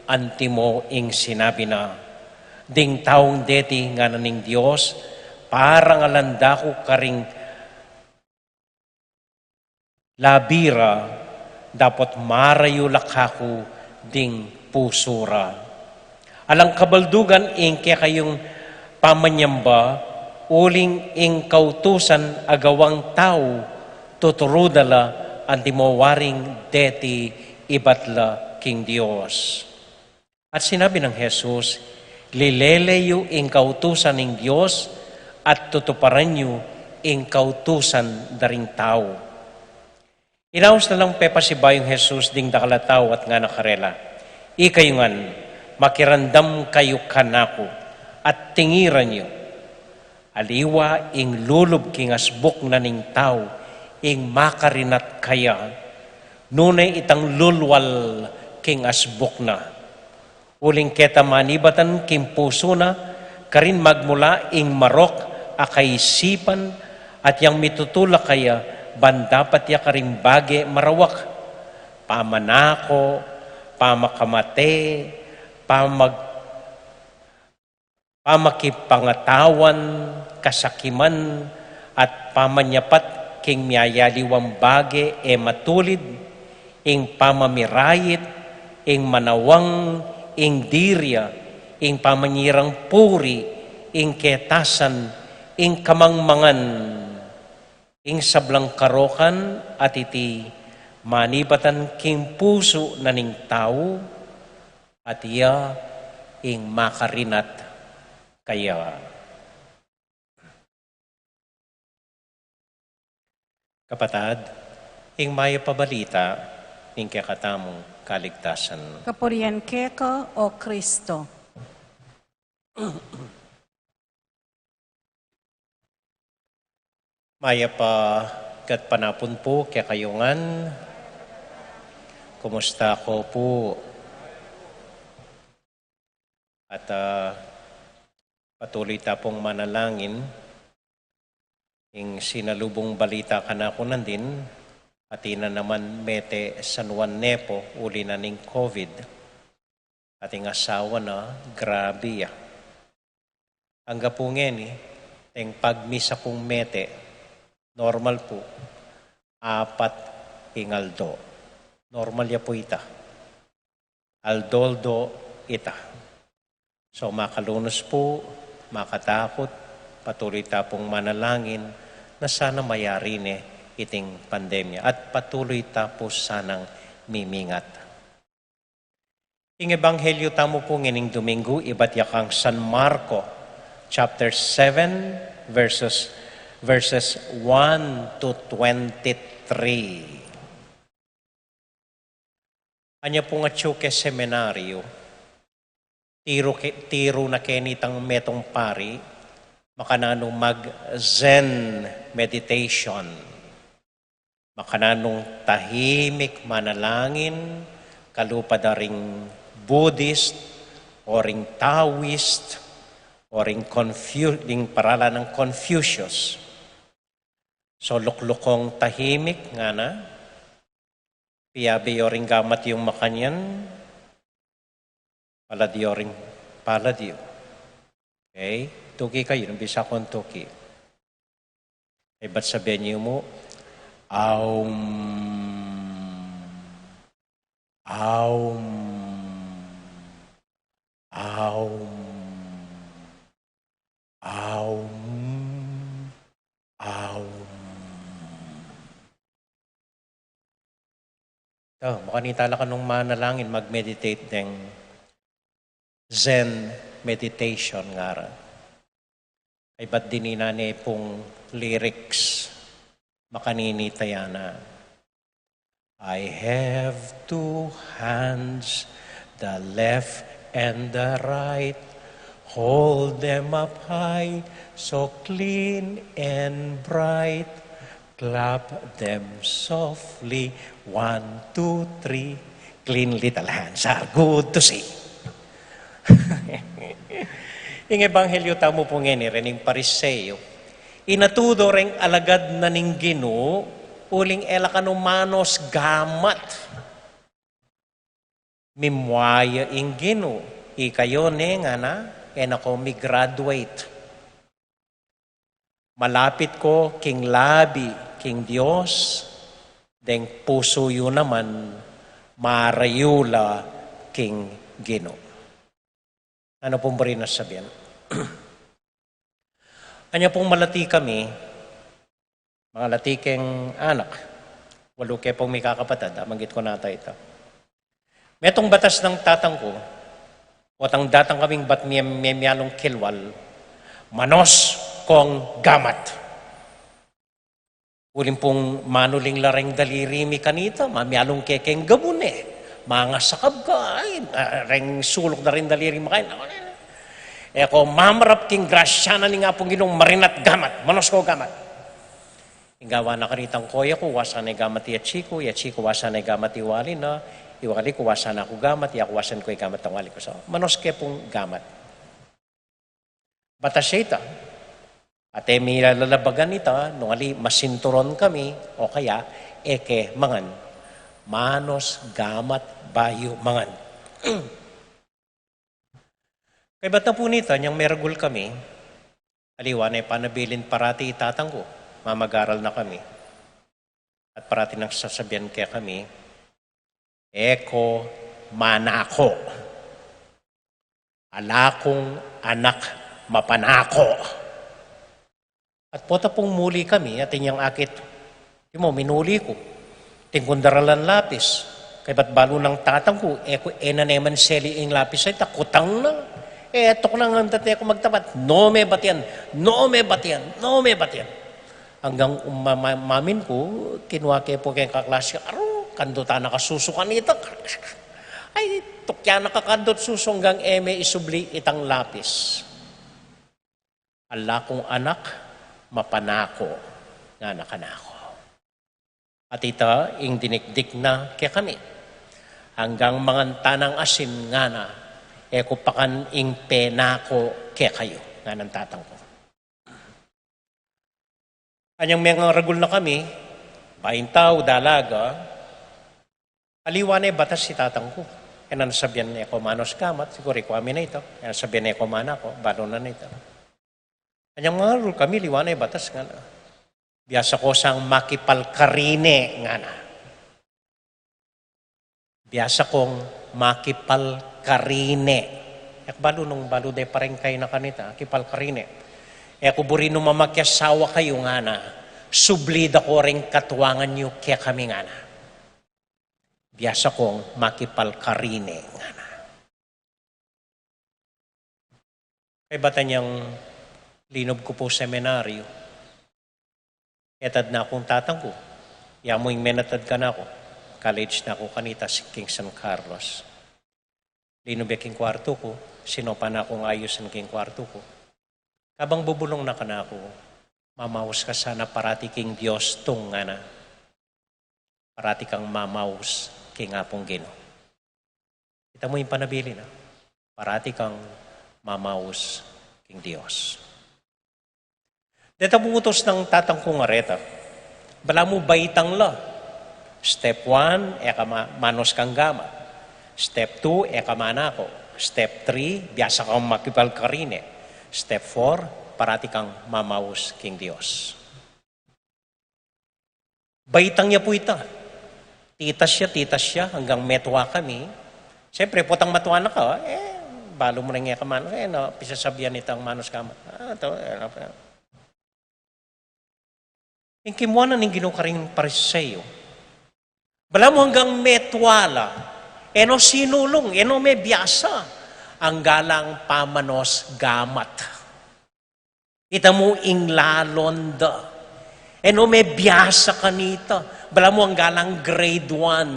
antimo ing sinabi na, ding taung deti ngana ning Dios, parangalan da ku karing labi ra, dapot marayu la kaku ding pusu ra. Alang kabaldugan ing kekayung pamanyamba, Uling ing kautusan a gawang tau, tuturu da la antimo waring deti ibat la king Dios. At sinabi nang Jesus, "Lilele yu ing kautusan ning Dios, at tutuparan yu ing kautusan da ring tau." Inaus na lang pepasibayung Jesus ding dakal a tau at ngana karela, "Ikayu ngan, makiramdam kayu kanaku, at tingiran yu. Aliwa ing lulub king asbuk na ning tau, ing makarinat kaya, nune itang lulwal king asbuk na. Uling keta manibatan king pusu na, karin magmula ing marok a kaisipan, at yang mitutulak kaya, ban dapat ya karing bage marawak, pamanako, pamakamate, pamag-, pamakipangatawan, kasakiman, at pamanyapat king miyayaliwang bage e matulid, ing pamamirayit, ing manawang, ing diria, ing pamanyirang puri, ing ketasan, ing kamangmangan, ing sablang karokan, at iti manibatan king pusu na ning tau, at iya ing makarinat kaya." Kapatad, ing mayap a balita ning kekatamung kaligtasan. Kapurian keka, O Kristo. Mayap a gatpanapun pu kekayu ngan. Kumusta ko pu? At, ah, patuloy ta pung manalangin. Ing sinalubung balita kanaku nandin, atin na naman mete San Juan Nepo, uli na ning COVID. Ating asawa na, grabe ya. Angga pu ngeni, ing pagmisa kung mete, normal pu, apat ing aldo. Normal ya pu ita. Aldo-aldo ita. So, makalunus pu, makatakut, patuloy ta pung manalangin na sana mayari ne iting pandemya at patuloy ta pu sanang mimingat. Ing ebanghelyo tamu pu ngening Domingo, ibat ya kang San Marco, chapter seven, verses, verses one to twenty-three. Anya pung atyu ke seminaryo, tiru ke, tiru na keni itang metung pari, makananu mag-Zen meditation. Makananung tahimik manalangin, kalupa da ring Buddhist, o ring Taoist, o ring Confu-, ring paralan nang Confucius. So, luklukong tahimik, ngana, piyabe yu ring gamat yung makanyan, palad yu ring palad yu. Okay? Tuki kayu, nung bisa kong tuki. Ibat sabian yu mu, Aum, Aum, Aum, Aum, Aum. To, makanita la kanung manalangin, mag-meditate deng Zen meditation ngara. Ibat dininan ne pung lyrics, makanini taya na. I have two hands, the left and the right. Hold them up high, so clean and bright. Clap them softly, one, two, three. Clean little hands are good to see. Ing ebanghelyo tamu pu ngeni, rening Pariseo, inatu do reng alagad na ning Ginu, uling e la kanu manos gamat. Mimua ya ing Ginu, ikayu ne ngana, e na ko mi-graduate. Malapit ko king labi king Dios, deng pusu yu naman, marayu la king Ginu. Nanu pung buri nang sabian? Anya pung malati kami, mangalati keng anak, walu ke pung mikakapatad, amanggit ku nata ita. Metung batas nang tatang ku, potang datang kaming bat mie-, mie-, mialung kilwal, manos kong gamat. Uling pung manuling la reng daliri mi kanita, mamialung ke keng gabun e. Mangasakab ka, ay, ah, reng suluk da reng daliri mi kanita. E ko mamarap king grasya na ning Apung Ginung marinat gamat, manos ko gamat. Ing gawa na kanitang koya ku, wasan ne gamat i atsi ku, i atsi ku wasan ne gamat i wali na, i wali ku wasan ne aku gamat, i aku wasan ku i gamat nang wali ku. So, manos ke pung gamat. Batas ya ita. At e mi lalabagan ita, nung ali masinturon kami, o kaya, e ke mangan. Manos gamat bayu mangan. Kaybat na pu nita, nyang meragul kami, aliwa ne panabilin parati i tatang ku, mamagaral na kami. At parati nang sasabian kekami, e ko manako. Ala kung anak mapanako. At pota pung muli kami, atin yang akit, di mo, minuli ku. Atin kung daralan lapis. Kaybat balu nang tatang ku, e ku, e na ne man seli ing lapis a ita, kutang na. E, etuk na ngan tat e ku magtapat. No me batian, no me batian, no me batian. Anggang um-, ma-, ma-, mamin ku, kinua ke pu keng kaklasi, aru, kandutan na kasusu kanita. Ay, tukyan na kakandut susu anggang e me isubli itang lapis. Ala kung anak mapanako, ngana kanaku. At ita ing dinikdik na kekami. Anggang mangan ta nang asin, ngana, e ku pakan ing penako kekayu, nganang tatang ku. Anyang mengaragul na kami, baing tau, dalaga, aliwa ne batas i tatang ku. E na ne sabian e ko manos gamat, siguru ikua mi na ita. E na sabian e ko manako, balu na ne ita. Anyang mangaragul kami, aliwa ne batas, ngana. Biasa ko sang makipalkarine, ngana. Biasa kong makipalkarine. E ku balu nung balu de pareng kayanakan ita, kipalkarine. E ku buri nung mamakiasawa kayu, ngana, subli da ko reng katuangan yu kekami, ngana. Biasa kong makipalkarine, ngana. Kaybat anyang linub ku pu seminaryu, etad na kung tatang ku. Ya mu ing menatad kanaku. College na ku kanita, si king San Carlos. Linub ya king kwartu ku, sinopan na kung ayusan king kwartu ku. Kabang bubulung na kanaku, mamaus ka sana parati king Dios tung, ngana. Parati kang mamaus king Apung Ginu. Ita mu ing panabilin na. Parati kang mamaus king Dios. Deta pu utus nang tatang kung areta. Balamu baitang la. Step one, e ka ma-, manos kang gamat. Step two, e ka manako. Step three, biasa kang makipalkarine. Step four, parati kang mamaus king Dios. Baitang ya pu ita. Titas ya, titas ya, anggang metua kami. Siyempre, potang matua na ka, e, balu mu na ing e ka man, e, na, pisasabian itang manos gamat. A, to, e, na, ing kimuanan ning Ginu karing Pariseo. Balamu anggang metua la, e no sinulung, e no me biasa, angga lang pamanos gamat. Ita mu ing lalon da. E no me biasa kanita. Balamu angga lang grade one.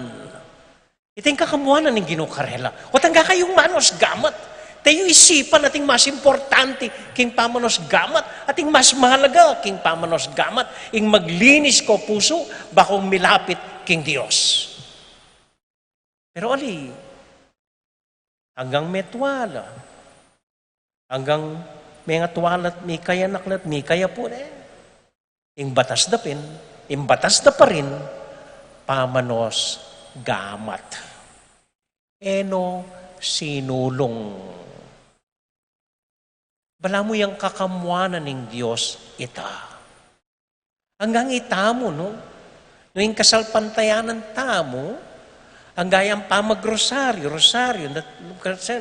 Ita ing kakamuanan ning Ginu karela. Ot angga kayung manos gamat. Te yu isipan ating mas importante king pamanos gamat, ating mas mahalaga king pamanos gamat, ing maglinis ko pusu, bakong milapit king Dios. Pero ali, anggang metua la. Anggang mengatua la't mikayanak la't mikayapu ne. Ing batas da pin, ing batas da pa rin, pamanos gamat. E no sinulung. Balamu yang kakamuanan ning Dios ita. Anggang itamu, no? No ing kasalpantayanan tamu, angga yang pamagrosaryu, rosaryu, nat-,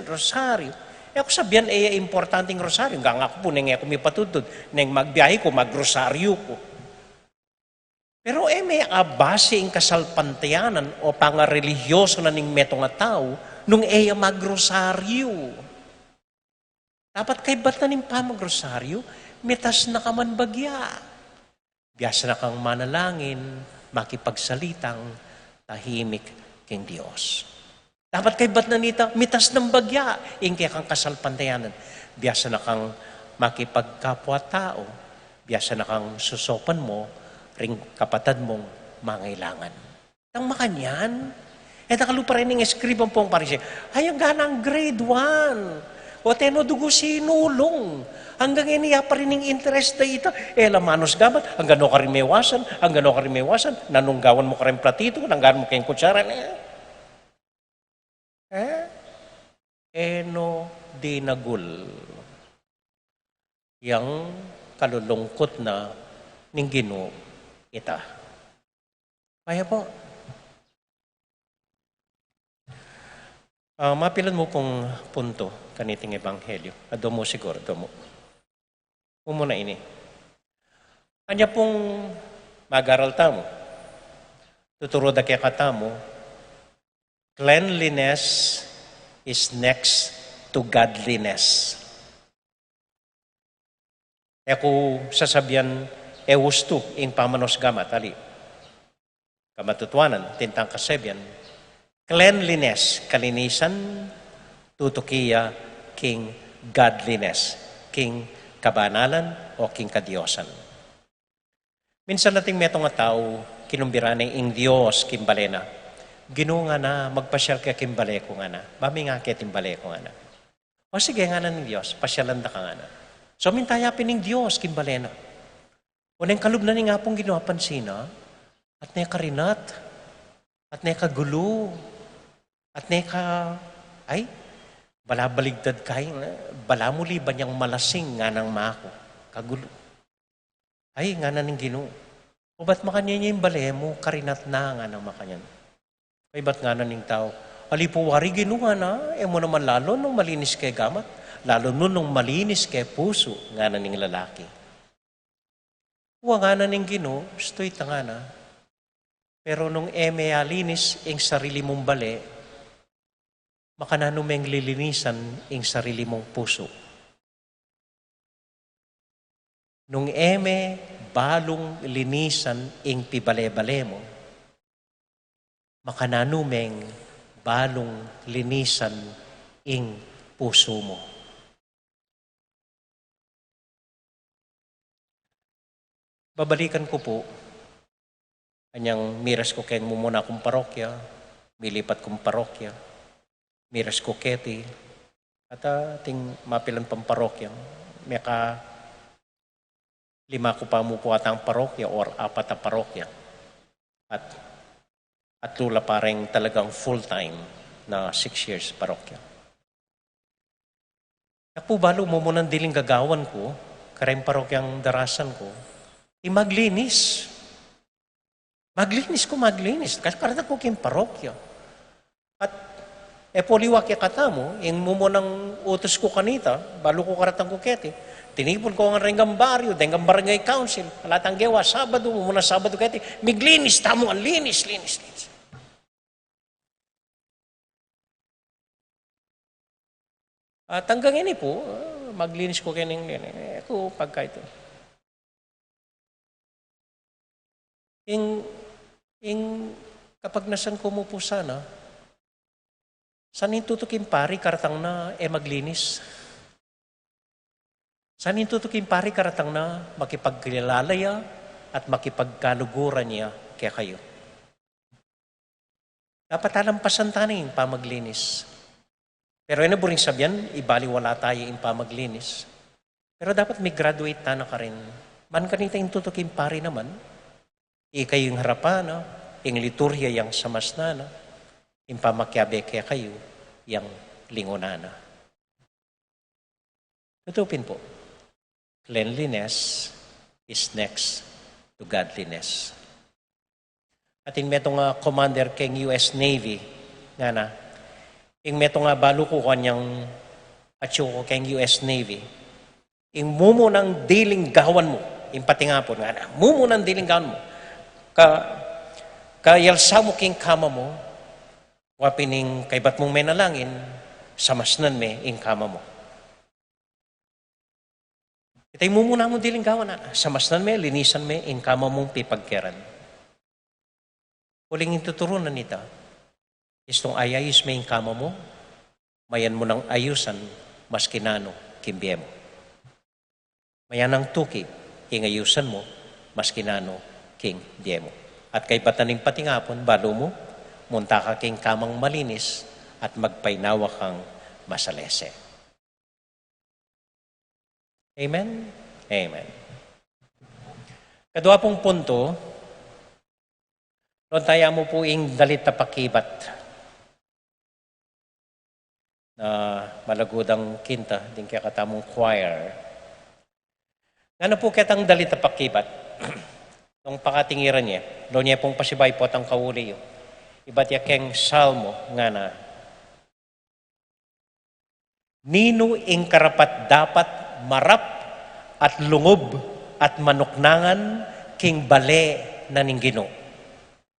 rosaryu, E ku sabian, e ya importante ing rosaryo. Anggang aku pu neng e ku mipatudtud, neng magbiahe ku, magrosaryo ku. Pero e me abase ing kasalpantayanan o pangarelihiyoso na ning metung a tau nung e ya magrosaryo. Dapat kaybat na ning pamagrosaryo, mitas na ka man bagya. Biasa na kang manalangin, makipagsalitang tahimik king Dios. Dapat kaybat na nita, mitas nang bagya ing kekang kasalpantayanan. Biasa na kang makipagkapwa-tau, biasa na kang susopan mu ring kapatad mung mangailangan. Tang makanyan, e ta kalupa rin ning eskriban pung Pariseo, ay, anggang grade one, o teno dugu sinulung, anggang ini ya pa rin ing interest da ita, e la manus gamat, anggang no karin mewasan, anggang no karin mewasan, nanung gawan mu karin platitu, nanggan mu keng kutsara, ne? E? E no dinagul yang kalulungkut na ning Ginu ita. Kaya po, ah, mapilan mu pung punto kaniting ebanghelyo. Adomu siguro, adomu. Umuna ini. Anya pung mag-aral tamu, tuturu da kekatamu, cleanliness is next to godliness. E ku sasabian, e ustu ing pamanus gamat, ali. Kamatutuanan, atin tang kasebian, cleanliness, kalinisan, tutuki ya king godliness, king kabanalan o king kadiosan. Minsan atin metung a tau, kinumbira ne ing Dios king bale na. Ginu, ngana, magpasyal ka king bale ku, ngana. Bami nga keting bale ku, ngana. O sige, ngana ning Dios, pasyalan da ka, ngana. So, minta ya pin ing Dios king bale na. Oneng kalub na ning Apung Ginu, apansin na, at ne karinat, at ne kagulu, at ne ka, ay, bala baligtad kaya, bala mu liban yang malasing, nganang maku, kagulu. Ay, ngana ning Ginu, o bat makanyan ya ing bale mu, karinat na, nganang makanyan. Kaybat ngana ning tau, ali pu wari, Ginu, ngana, e mu naman lalun nung malinis ke gamat, lalun mu nung malinis ke pusu, ngana ning lalaki. Wa, ngana ning Ginu, ustu ita, ngana. Pero nung e me alinis ing sarili mung bale, makananu meng lilinisan ing sarili mung pusu? Nung e me balung linisan ing pibale-bale mu, makananu meng balung linisan ing pusu mu? Babalikan ku pu, anyang miras ku keng mumuna kung parokya, milipat kung parokya, miras ku keti, at ating mapilan pang parokya, meka lima ku pa mu pu atang parokya or apat a parokya. At, at lula pa ring talagang full-time na six years parokya. Aku balu mu munang diling gagawan ku, kareng parokyang darasan ku, i maglinis. Maglinis ku, maglinis. Kasi karatan ku king parokya. At e pu liwa kekatamu, ing mumunang utus ku kanita, balu ku karatan ku keti, tinipun ku ngan reng baryu, deng barangay council, ala tang gewa, Sabadu, mumunang Sabadu keti, miglinis tamu, linis, linis, linis. At anggang ini pu, ah, maglinis ku keni, e ku pagkaitu. Ing, ing kapagnasan ku mu pu sana, san ing tutuking pari karatang na e maglinis? San ing tutuking pari karatang na makipagkilala ya at makipagkaluguran ya kekayu? Dapat alampasan tana ing pamaglinis. Pero e na buring sabian, ibaliwala taya ing pamaglinis. Pero dapat mi-graduate tana karin. Ban kanita ing tutuking pari naman, ikayu ing harapan na, ing liturhiya yang samasnan na, ing pamakiabe kekayu yang lingunan na. Tutu pin pu, cleanliness is next to godliness. At ing metung a commander keng U S Navy, ngana, ing metung a balu ku kanyang Atyu ku keng U S Navy. Ing mumunang dilinggawan mu, ing patingapun ngana, mumunang dilinggawan mu. Ka, kayalsa mu king kama mu, wa pin ing kaybat mung menalangin, samasnan me ing kama mu. Ita ing mumuna mung dilinggawan, ngana, samasnan me, linisan me ing kama mung pipagkeran. Uling ing tuturunan nita, istung ayayus me ing kama mu, mayan mu nang ayusan maski nanu king bie mu. Mayan nang tuki ing ayusan mu maski nanu king bie mu. At kaybat na ning patingapun, balu mu, munta ka king kamang malinis at magpainawa kang masalese. Amen? Amen. Kadua pung punto, nuan ta ya mu pu ing dalit a pakibat na malagud a kinta ding kekatamung choir. Ngana pu ketang dalit a pakibat. Nung pakatingiran ye, lawen ye pung pasibayu potang kauli yu. Ibat ya keng Salmo, ngana, ninu ing karapat-dapat marap at lungub at manuknangan king bale na ning Ginu?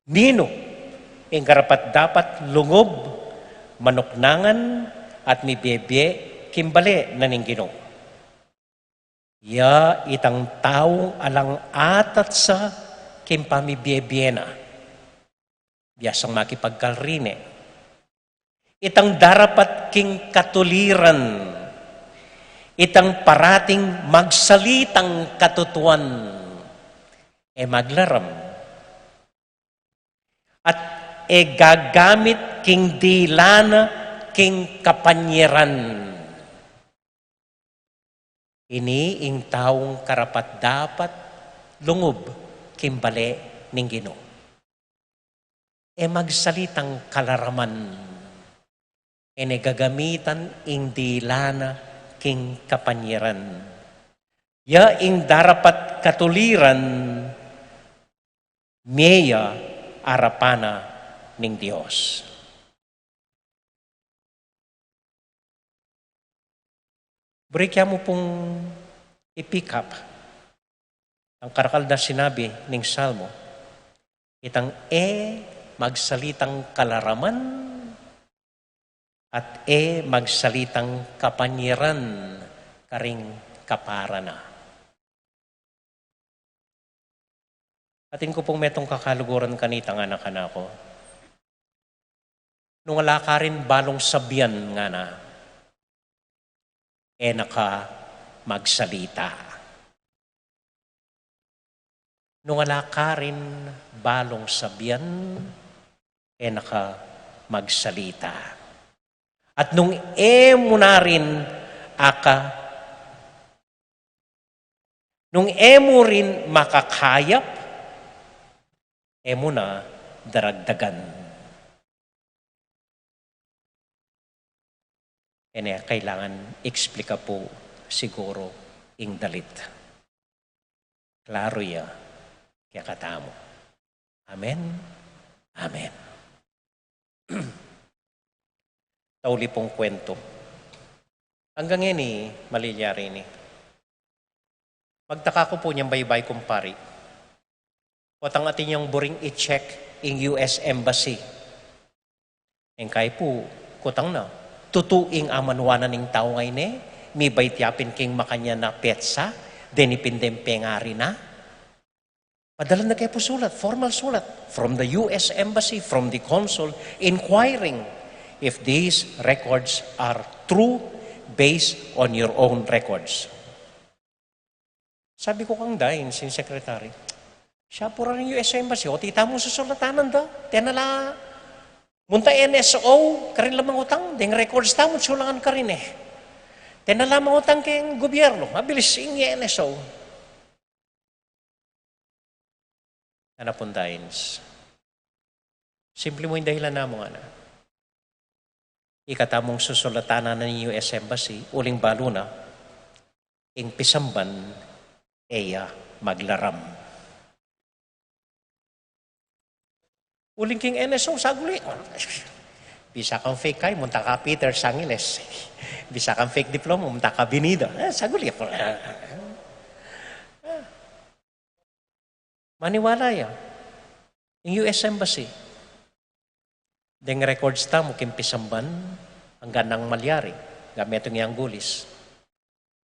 Ninu ing karapat-dapat lungub, manuknangan at mibie-bie king bale na ning Ginu? Ya itang taung alang atat sa king pamibie-bie na. Biasang makipagkalrine. Itang darapat king katuliran. Itang parating magsalitang katutuan. E maglaram. At e gagamit king dila na king kapanyaran. Ini ing taung karapat-dapat lungub king bale ning Ginu. E magsalitang kalaraman. E ne gagamitan ing dila na king kapanyaran. Ya ing darapat katuliran, mie ya arapan na ning Dios. Buri ke mu pung i-pick up ang karakal da sinabi ning Salmo, itang e magsalitang kalaraman at e magsalitang kapanyaran karing kapara na. Atin ku pung metung kakaluguran kanita, ngana kanaku. Nung ala karin balung sabian, ngana, e na ka magsalita. Nung ala karin balung sabian, e na ka magsalita. At nung e mu na rin aka, nung e mu rin makakayap, e mu na daragdagan. E ne kailangan explika pu siguru ing dalit. Klaru ya kekatamu. Amen. Amen. Tauli pung kwentu. Anggang ngeni, malilyari ini. Magtaka ku pu nyang baybay kumpari. Potang atin yang buring i-check ing U S Embassy. Ing kai pu, kutang na, tutu ing amanuan na ning tau ngeni, mibait ya pin king makanyan a petsa, deni pin deng pengari na. Padala na ke pu sulat, formal sulat, from the U S Embassy, from the consul, inquiring if these records are true based on your own records. Sabi ku kang dain, sing secretary, siya pura ring U S Embassy, o, ita mung susulatanan da, tena la, munta N S O, karin la mangutang, deng records tamu, sulangan karin e. Tena la mangutang keng gobyerno, mabilis ing N S O. Ana pun dain, simple mu ing dahilan namu, ngana. Ika tamung susulatanan ning U S Embassy, uling balu na, ing pisamban, e ya maglaram. Uling king N S O, saguli. Bisa kang fake I D, munta ka Peter's Angeles. Bisa kang fake diploma, munta ka Binido. Eh, saguli ku. Maniwala ya. Ing U S Embassy. Deng records tamu king pisamban, anggang malyari, ga metung yang gulis.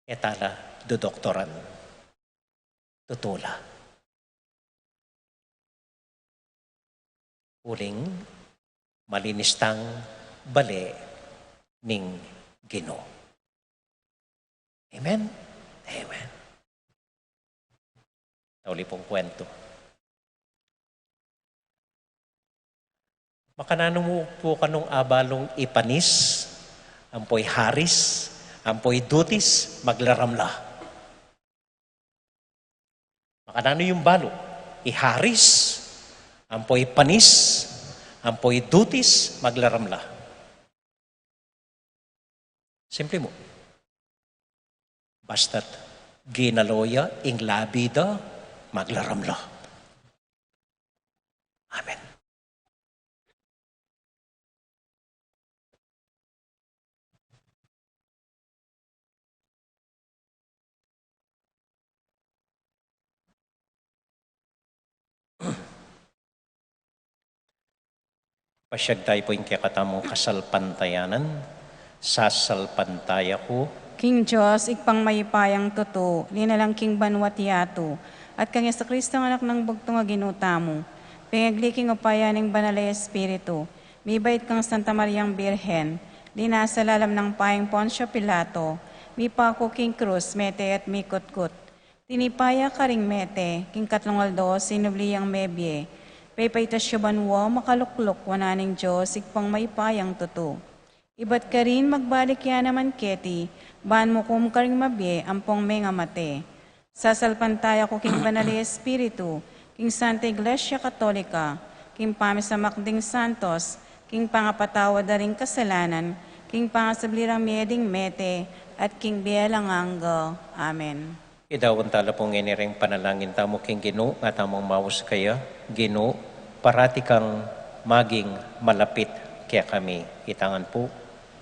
E ta la dudoktoran. Tutu la. Uling malinis tang bale ning Ginu. Amen? Amen. Tauli pung kuwentu. Makananu mu pu kanung abalung ipanis, ampo iharis, ampo idutis, maglaram la? Makananu yung balu? Iharis, ampo ipanis, ampo idutis, maglaram la? Simple mu. Basta't ginalo ya ing labi da, maglaram la. Amen. Pasiag tayu pu ing kekatamung kasalpantayanan. Sasalpantaya ku king Dios, Ibpang mayupayang tutu, linalang king banua't yatu, at kang Jesucristo, Anak nang bugtung a Ginu tamu, pengagli king upaya ning Banal a Espiritu, mibait kang Santa Mariang Birhen, linasa lalam nang payung Poncio Pilato, mipaku king krus, mete at mikutkut. Tinipa ya karing mete, king katlung aldo sinubli yang mebie, pepaitas ya banua, makalukluk wanan ning Dios, Ibpang mayupayang tutu. Ibat karin magbalik ya naman keti, ban mukum karing mabie ampong mengamate. Sasalpantaya ku king Banal a Espiritu, king Santa Iglesia Katolika, king pamisamak ding santos, king pangapatawad da ring kasalanan, king pangasubli rang mie ding mete, at king bie alang angga. Amen. Idaun tala pu ngeni ring panalangin tamu king Ginu, nga tamung maus kaya. Ginu, parati kang maging malapit kekami. Itangan pu.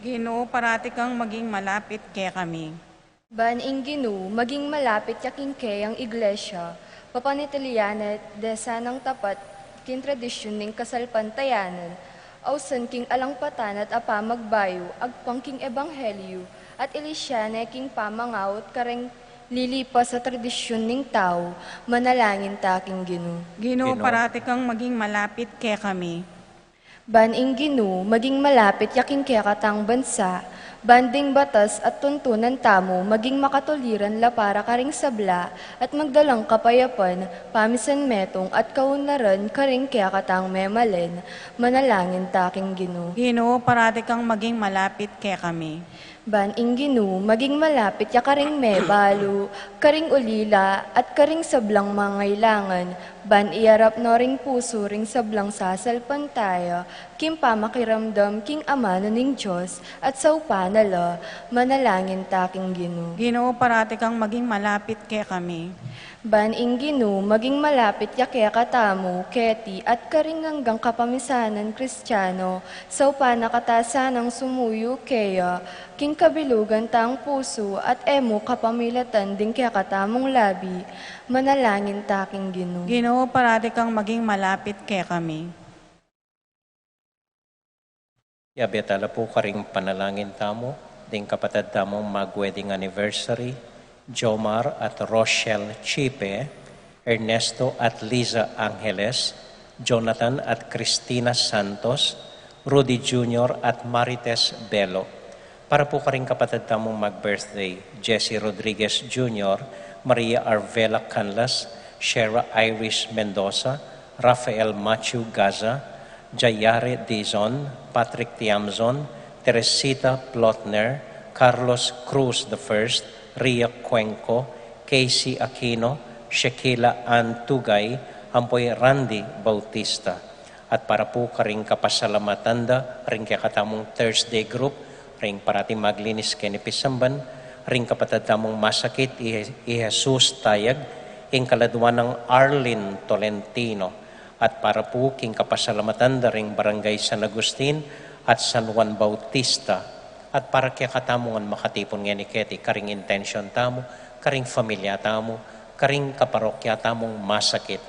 Ginu, parati kang maging malapit kekami. Ban ing Ginu maging malapit ya king keyang Iglesia, papanatilian ne de sanang tapat king tradisyun ning kasalpantayanan, ausan king alang patanat a pamagbayu, agpang king ebanghelyu, at ilisya ne king pamangaut kareng lilipas a tradisyun ning tau. Manalangin ta king Ginu. Ginu, Ginu, parati kang maging malapit kekami. Ban ing Ginu maging malapit ya king kekatang bansa, ban ding batas at tuntunan tamu maging makatuliran la para karing sabla, at magdalang kapayapan, pamisanmetung at kaunlaran karing kekatang memalen. Manalangin ta king Ginu. Ginu, parati kang maging malapit kekami. Ban ing Ginu maging malapit ya karing mebalu, karing ulila, at karing sablang mangailangan, ban iyarap no ring pusu ring sablang sasalpantaya king pamakiramdam king amanu ning Dios, at saupan na la. Manalangin ta king Ginu. Ginu, parati kang maging malapit kekami. Ban ing Ginu maging malapit ya kekatamu, keti, at karing anggang kapamisanan Kristiano, saupan na kata sanang sumuyu keya king kabilugan tang pusu, at e mu kapamilatan ding kekatamung labi. Manalangin ta king Ginu. Ginu, parati kang maging malapit kekami. Yabe tala pu karing panalangin tamu, ding kapatad tamung mag-wedding anniversary, Jomar at Rochelle Chipe, Ernesto at Liza Angeles, Jonathan at Christina Santos, Rudy Junior at Marites Bello. Para pu karing kapatad tamung mag-birthday, Jesse Rodriguez Junior, Maria Arvela Canlas, Shera Iris Mendoza, Rafael Matthew Gaza, Jayare Dizon, Patrick Tiamzon, Teresita Plotner, Carlos Cruz the First, Ria Cuenco, Casey Aquino, Shekila Ann Tugay, ampo i Randy Bautista. At para pu karing kapasalamatan da ring kekatamung Thursday group, ring parati maglinis keni pisamban, ring kapatad tamung masakit, i, i Jesus Tayag, ing kaladwa nang Arlene Tolentino, at para pu king kapasalamatan da ring Barangay San Agustin, at San Juan Bautista, at para kekatamu ngan makatipun ngeni keti karing intensyon tamu, karing familia tamu, karing kaparokya tamung masakit,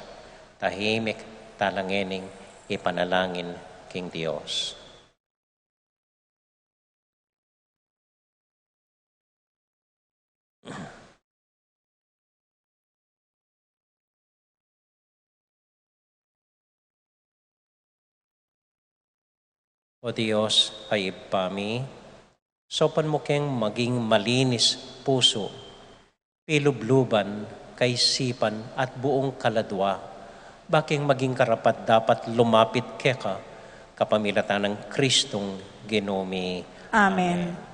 tahimik tala ngening ipanalangin king Dios. O Dios, a Ibpa mi, saupan mu keng maging malinis pusu, pilubluban, kaisipan, at buung kaladua, ba keng maging karapat-dapat lumapit keka, kapamilatan nang Kristong Ginu mi. Amen.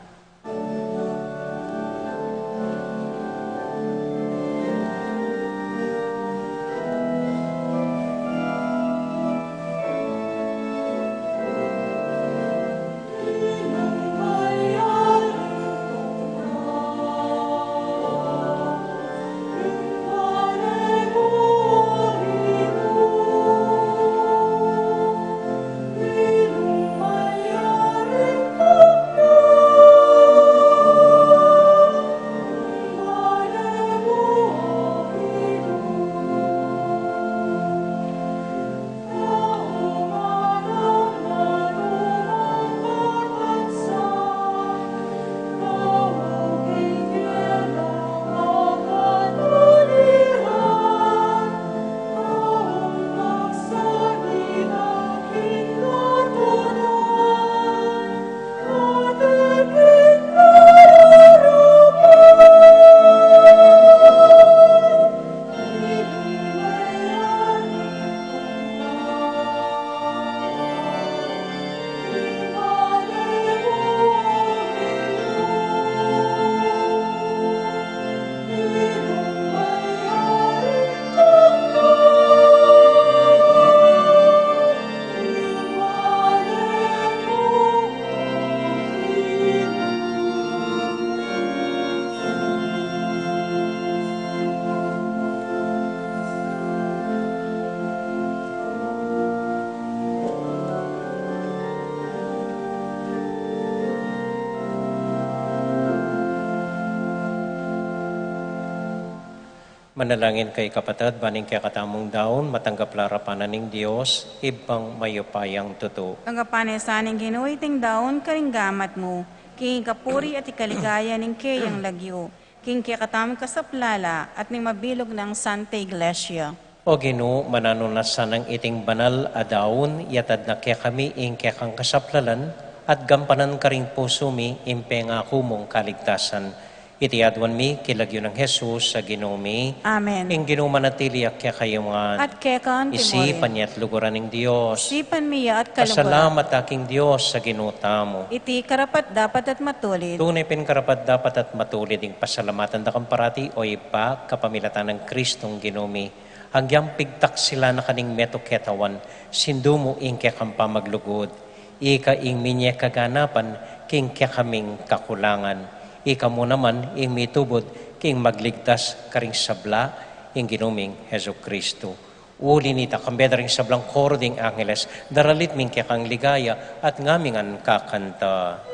Manalangin kayu, kapatad, ban ing kekatamung daun matanggap la arapan na ning Dios, Ibpang mayupayang tutu. Tanggapan na sa ning Ginu iting daun karing gamat mu, king ikapuri at ikaligaya ning keyang lagyu, king kekatamung kasaplalan at ning mabilug nang Santa Iglesia. O Ginu, mananu na sanang iting banal a daun, yatad na kekami ing kekang kasaplalan, at gampanan karing pusu mi ing pengaku mung kaligtasan. Iti aduan mi king lagyu nang Jesus a Ginu mi. Amen. Ing Ginu manatili ya kekayu ngan. At keka mu rin. Isipan ya at luguran ing Dios. Isipan mi ya at kaluguran. Pasalamat ta king Dios a Ginu tamu. Iti karapat-dapat at matulid. Tune pin karapat-dapat at matulid ing pasalamatan da kang parati, o Ibpa, kapamilatan nang Kristong Ginu mi. Agyang pigtaksilan na ka ning metung ketawan, sindu mu ing kekang pamaglugud. Ika ing minye kaganapan king kekaming kakulangan. Ika mu naman ing mitubud king magligtas karing sabla, ing Ginu ming Jesucristo. Uli nita, kambe da ring sablang koro ding angeles, daralit mi ing kekang ligaya at ngamingan kakanta.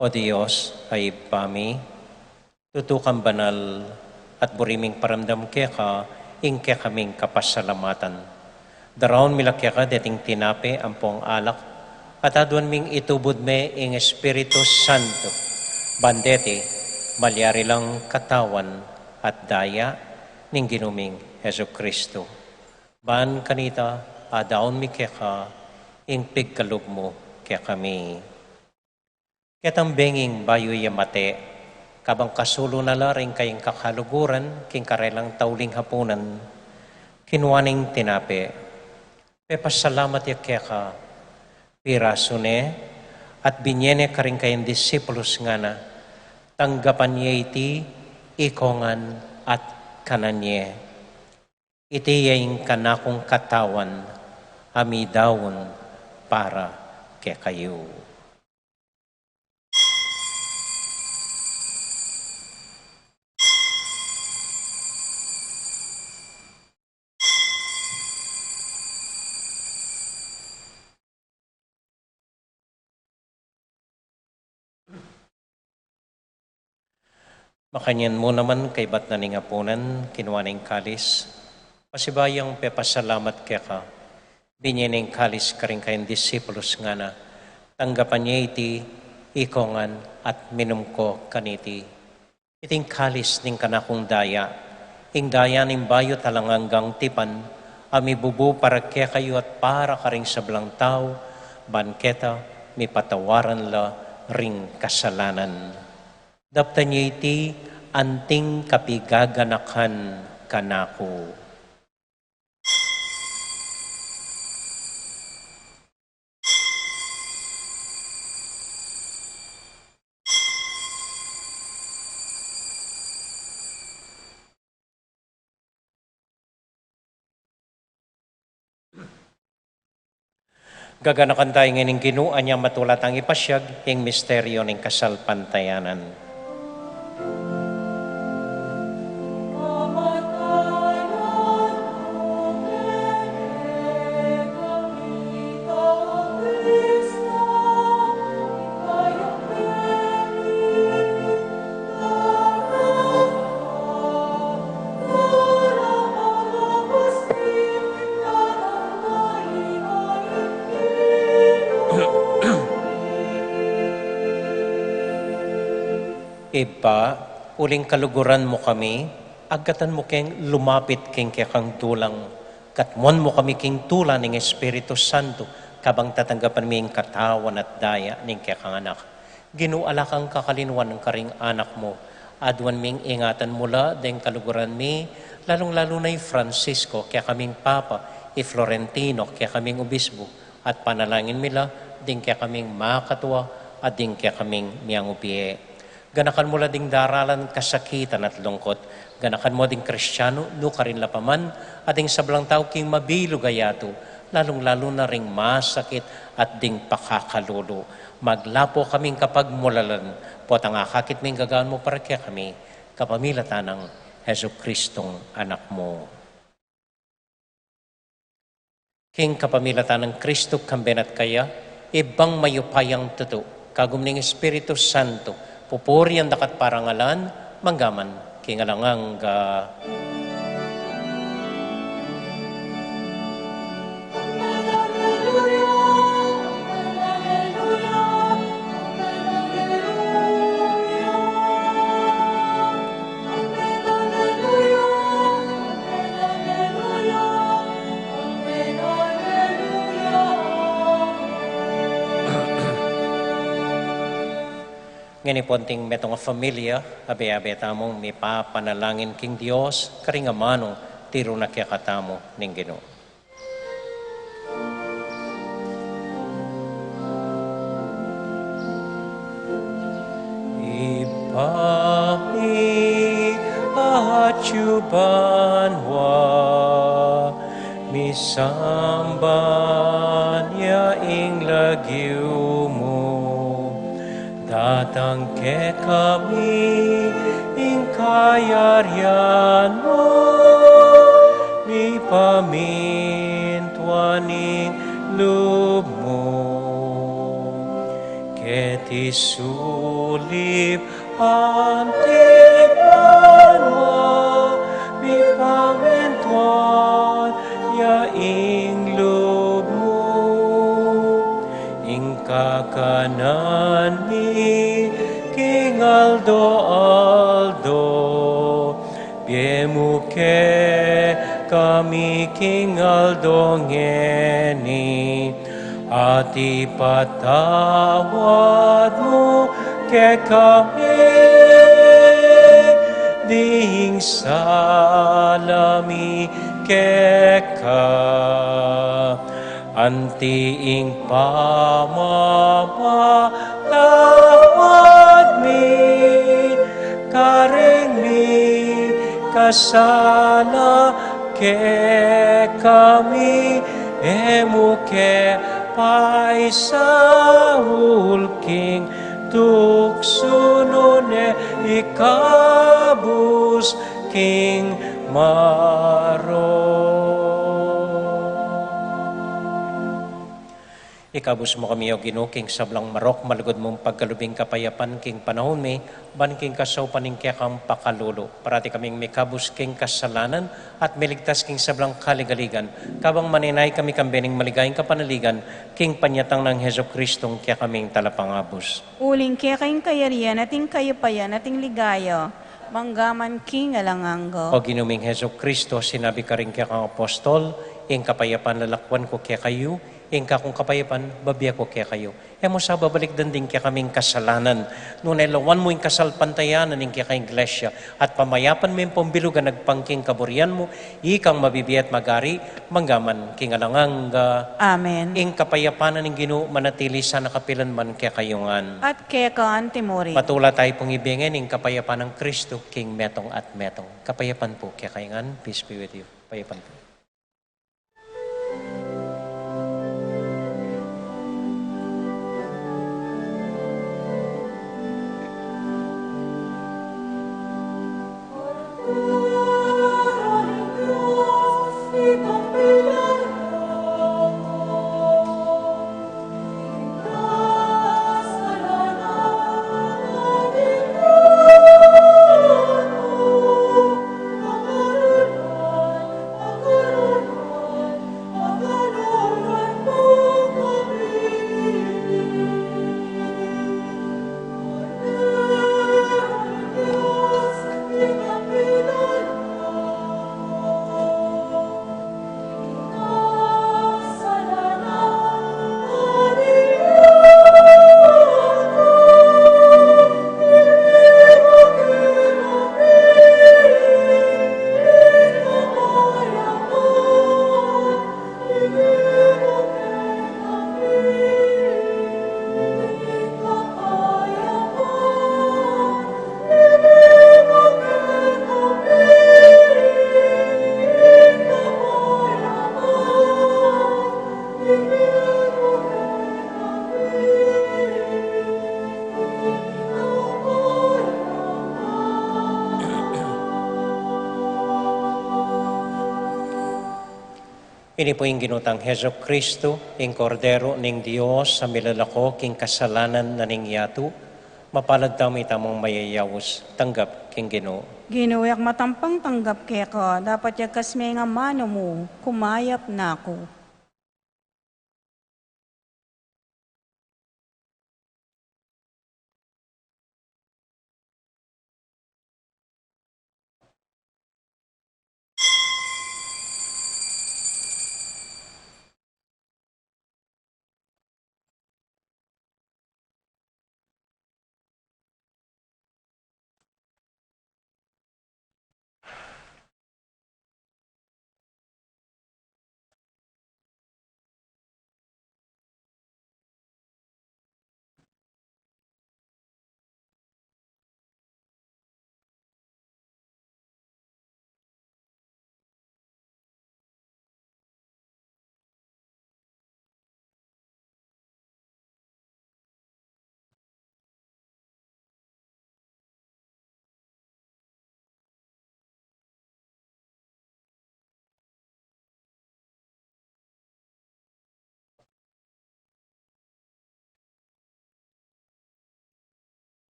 O Dios, a Ibpa mi, tutu kang banal, at buri ming paramdam keka ing kekaming kapasalamatan. Daraun mi la keka deting tinape ampong alak, at aduan ming itubud me ing Espiritu Santo, ban deti malyari lang katawan at daya ning Ginu ming Jesucristo. Ban kanita, adaun mi keka ing pigkalub mu kekami. Ketang benging bayu ya mate, kabang kasulu na la ring kayang kakaluguran king karelang tauling hapunan, kinua neng tinape, pepasalamat ya keka, pirasu ne, at binye ne karing kayang disipulus, ngana, tanggapan ye iti ikongan at kanan ye. Iti ya ing kanakung katawan a midaun para kekayu. Makanyan mu naman kaybat na ning apunan, kinua ne ing kalis, pasibayu yang pepasalamat keka, binye ne ing kalis karing kayang disipulus, ngana, tanggapan ye iti ikongan at minum ko kaniti. Iti ing kalis ning kanakung daya, ing daya ning bayu at alang anggang tipan, a mibubu para kekayu at para karing sablang tau, ban keta mipatawaran la ring kasalanan. Daptan ye iti anting kapigaganakan kanaku. Gaganakan taya ngeni ing Ginu, anya matula tang ipasiag ing misteryo ning kasalpantayanan. Ibpa, uling kaluguran mu kami, agkatan mu keng lumapit king kekang dulang, katmuan mu kami king tula ning Espiritu Santo, kabang tatanggapan mi ing katawan at daya ning kekang Anak. Ginu, ala kang kakalinuan karing anak mu. Aduan ming ingatan mu la deng kaluguran mi, lalung-lalu na i Francisco, kekaming Papa, i Florentino, kekaming Obispo, at panalangin mi la ding kekaming makatua at ding kekaming miangubie. Ganakan mu la ding daralan kasakitan at lungkot. Ganakan mu ding Kristiano, nukarin la pa man, at ding sablang tau king mabilug a yatu, lalung-lalu na ring masakit at ding pakakalulu. Maglapo kaming kapagmulalan, potang akakit ming gagawan mu para kekami, kapamilatan nang Jesucristong Anak mu. King kapamilatan nang Kristo, kambe na at kaya, Ibpang mayupayang tutu, kagum ning Espiritu Santo, pupurian da ka at parangalan, mangga man king alang angga. Ngeni pu, anting metung a familia, abe-abe tamung mipapanalangin king Dios, karing amanung tiru na kekatamu ning Ginu. Ibpa mi, atsu ka banua, misamban ya ing lagyu mu, datang kekami ing kayarian mu, mipamintuan ing lub mu. Keti sulip anti banua, mipamintuan ya ing lub mu. Ing kakanan mi king aldo-aldo, bie mu kekami king aldo ngeni, at ipatawad mu kekami ding sala mi keka, anti ing pamamatawad mi karing mikasala kekami, e mu ke paisaul king tuksu, nune ikabus king marok. Ikabus mu kami, O Ginu, king sablang marok, malugud mung pagkalub ing kapayapan king panaun mi, ban king kasaupan ning kekang pakalulu, parati kaming mikabus king kasalanan at miligtas king sablang kaligaligan, kabang manenaya kami kambe ning maligayang kapanaligan king panyatang nang Jesucristo a kekaming Talapangabus. Uling keka ing kayarian at ing kayapayan at ing ligaya, mangga man king alang angga. O Ginu ming Jesucristo, sinabi karing kekang apostol, ing kapayapan lalakwan ku kekayu, ing kakung kapayapan babie ku kekayu. E mu sa babalikdan ding kekaming kasalanan, nune lawan mu ing kasalpantayanan ning kekang Iglesia, at pamayapan me ing pambilugan agpang king kaburian mu, ikang mabibie at magari, mangga man king alang angga. Amen. Ing kapayapan ning Ginu manatili sana kapilan man kekayu ngan. At keka antimurin. Matula tayu pung ibie ngeni ing kapayapan nang Kristo king metung at metung. Kapayapan pu kekayu ngan, peace be with you. Kapayapan pu. Ini pu ing Ginu tang Jesucristo, ing Kordero ning Dios, a milalako king kasalanan na ning yatu. Mapalad tamu itamung mayayaus, tanggap king Ginu. Ginu, e ku matampang tanggap keka, dapot ya kasme ing amanu mu, kumayap na ku.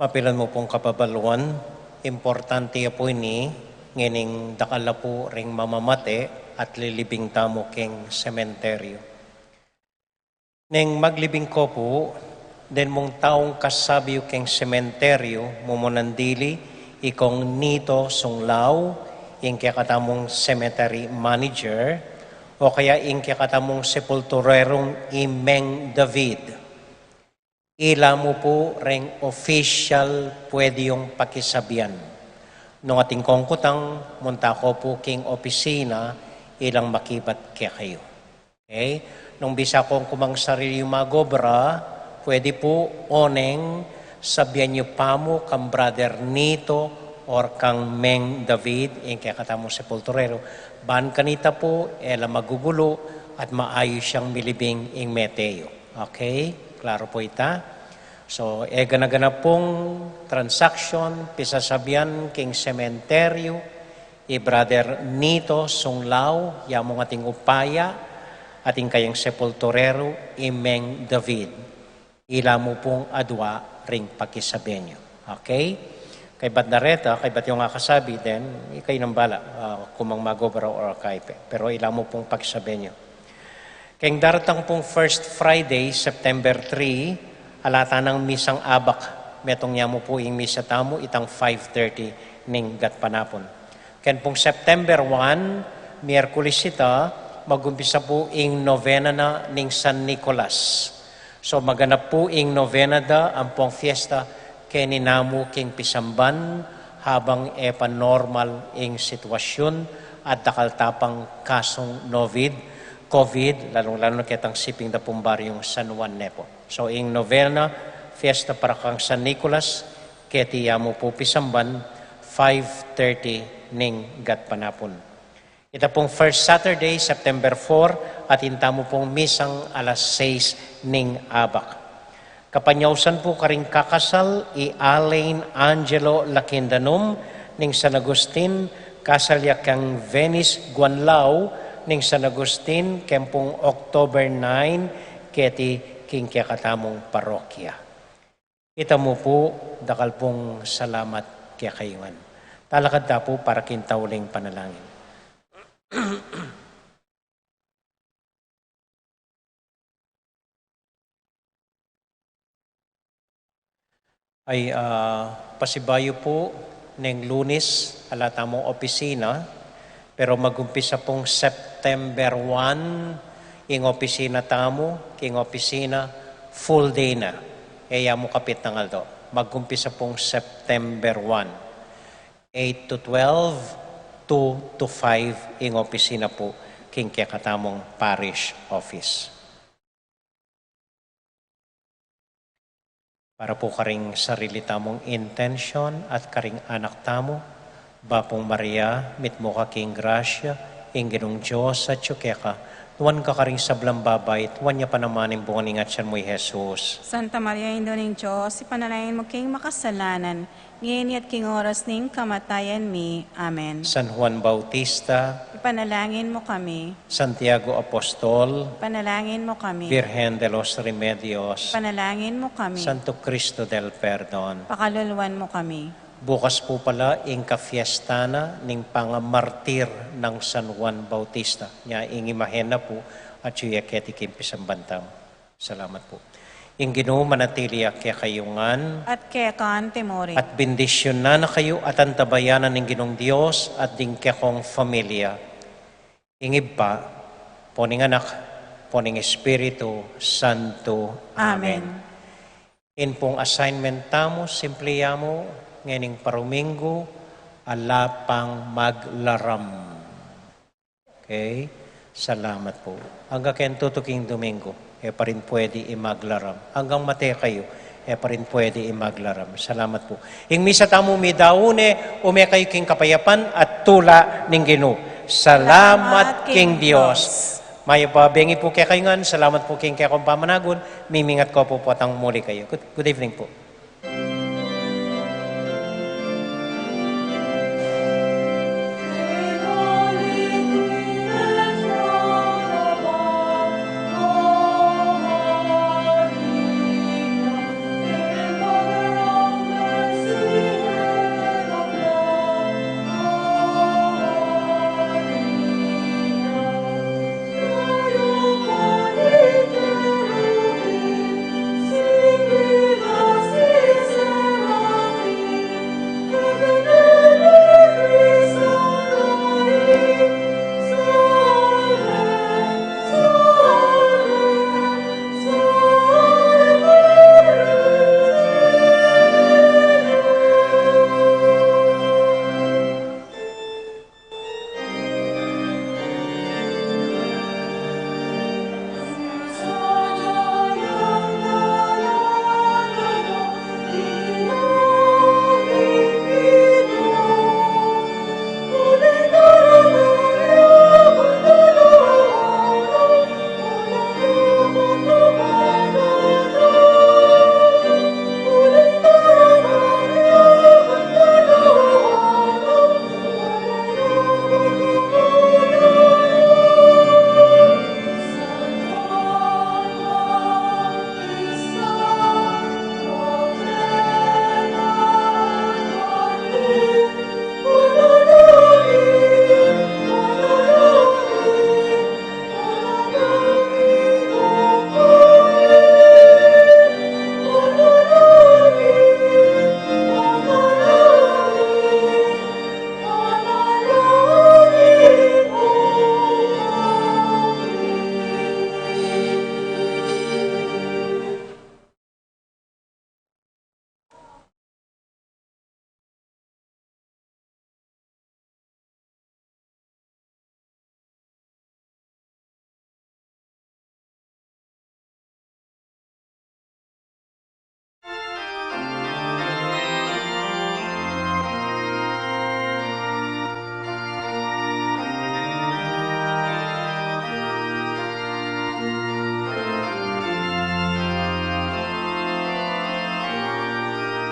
Mapilan mu pung kababaluan, importante ya pu ini, ngening dakal la pu ring mamamate at lilibing tamu king sementeryo. Neng maglibing ko pu, den mung taung kasabi yu king sementeryo, mumunan dili, i Kong Nito Sunglaw, ing kekatamung cemetery manager, o kaya ing kekatamung sepulturerung i Meng David. Ila mu pu reng official pwede yung pakisabian. Nung atin kong kutang, munta ko pu king opisina, ilang makibat kekayu. Okay? Nung bisa kong kumang sarili yung magobra, pwede pu, oneng, sabian yu pa mu kang Brother Nito or kang Meng David, ing kekatamung sepulturero. Ban kanita pu, e la magugulu at maayus yang milibing ing mete yu. Okay? Klaro pu ita. So, e gana-gana pung transaction, pisasabian king sementeryo, i Brother Nito Sunglaw, ya mung ating upaya, ating kayang sepulturero, i Meng David. Ila mu pung adua ring pakisabian yu. Okay? Kaybat na reta, kaybat yung akasabi, then, ikayu nang bala, ah, kumang magobra or kaipe. Pero ila mu pung pakisabian yu. Keng daratang pung first Friday, September three, ala tanang misang abak, metung ya mu pu ing misa tamu, itang five thirty ning gatpanapun. Ken pung September one, Miyerkules ita, magumpisa pu ing novena na ning San Nicolas. So, maganap pu ing novena da ampong fiesta, keni namu king pisamban, habang e pa normal ing sitwasyun, at dakal ta pang kasung novid, covid, lalung-lalu na ketang siping da pung baryung San Juan ne pu. So, ing novena, fiesta para kang San Nicolas, keti ya mu pu pisamban, five thirty ning gatpanapun. Ita pung first Saturday, September four, atin tamu pung misang alas sais ning abak. Kapanyausan pu karing kakasal, i Alain Angelo Lakindanum, ning San Agustin, kasal ya kang Venice Guanlao, ning San Agustin, keng pung October nine, keti king kekatamung parokya. Ita mu pu, dakal pung salamat kekayu ngan. Talakad ta pu para king tauling panalangin. Ay, ah, pasibayu pu, neng Lunes, ala tamung opisina, pero magumpisa pung September one, ing opisina tamu, king opisina, full day na. E ya mu kapit nang aldo. Magumpisa pung September one, eight to twelve, two to five, ing opisina pu, king kekatamung parish office. Para pu karing sarili tamung intensyon at karing anak tamu, Bapung Maria, mitmu ka king grasya, ing Ginung Dios atyu keka, nuan ka karing sablang babai, at nuan ya pa naman ing bunga ning atyan mu, i Jesus. Santa Maria, Indu ning Dios, ipanalangin mu king makasalanan, ngeni at king oras ning kamatayan mi. Amen. San Juan Bautista, ipanalangin mu kami. Santiago Apostol, ipanalangin mu kami. Virgen de los Remedios, ipanalangin mu kami. Santo Cristo del Perdon, pakaluluan mu kami. Bukas pu pala ing kafiesta na ning pangamartir nang San Juan Bautista. Nya ing imahen na pu, atyu ya keti king pisamban tamu. Salamat pu. Ing Ginu manatili ya kekayu ngan. At keka naman murin. At bendisyunan na kayu at antabayanan ning Ginung Dios at ding kekong familia. Ing Ibpa, ampo ning Anak, ampo ning Espiritu Santo. Amen. Amen. Ing pung assignment tamu, simple ya mu, ngening paruminggu, ala pang maglaram. Okay? Salamat pu. Anggang keng tutuking Domingo, e pa rin pwede i maglaram. Anggang mate kayu, e pa rin pwede i maglaram. Salamat pu. Ing misa tamu midaun ne, ume kayu king kapayapan at tula ning Ginu. Salamat king Dios. Mayap a bengi pu kekayu ngan, salamat pu king kekong pamanagun, mimingat ko pu potang muli kayu. Good, good evening pu.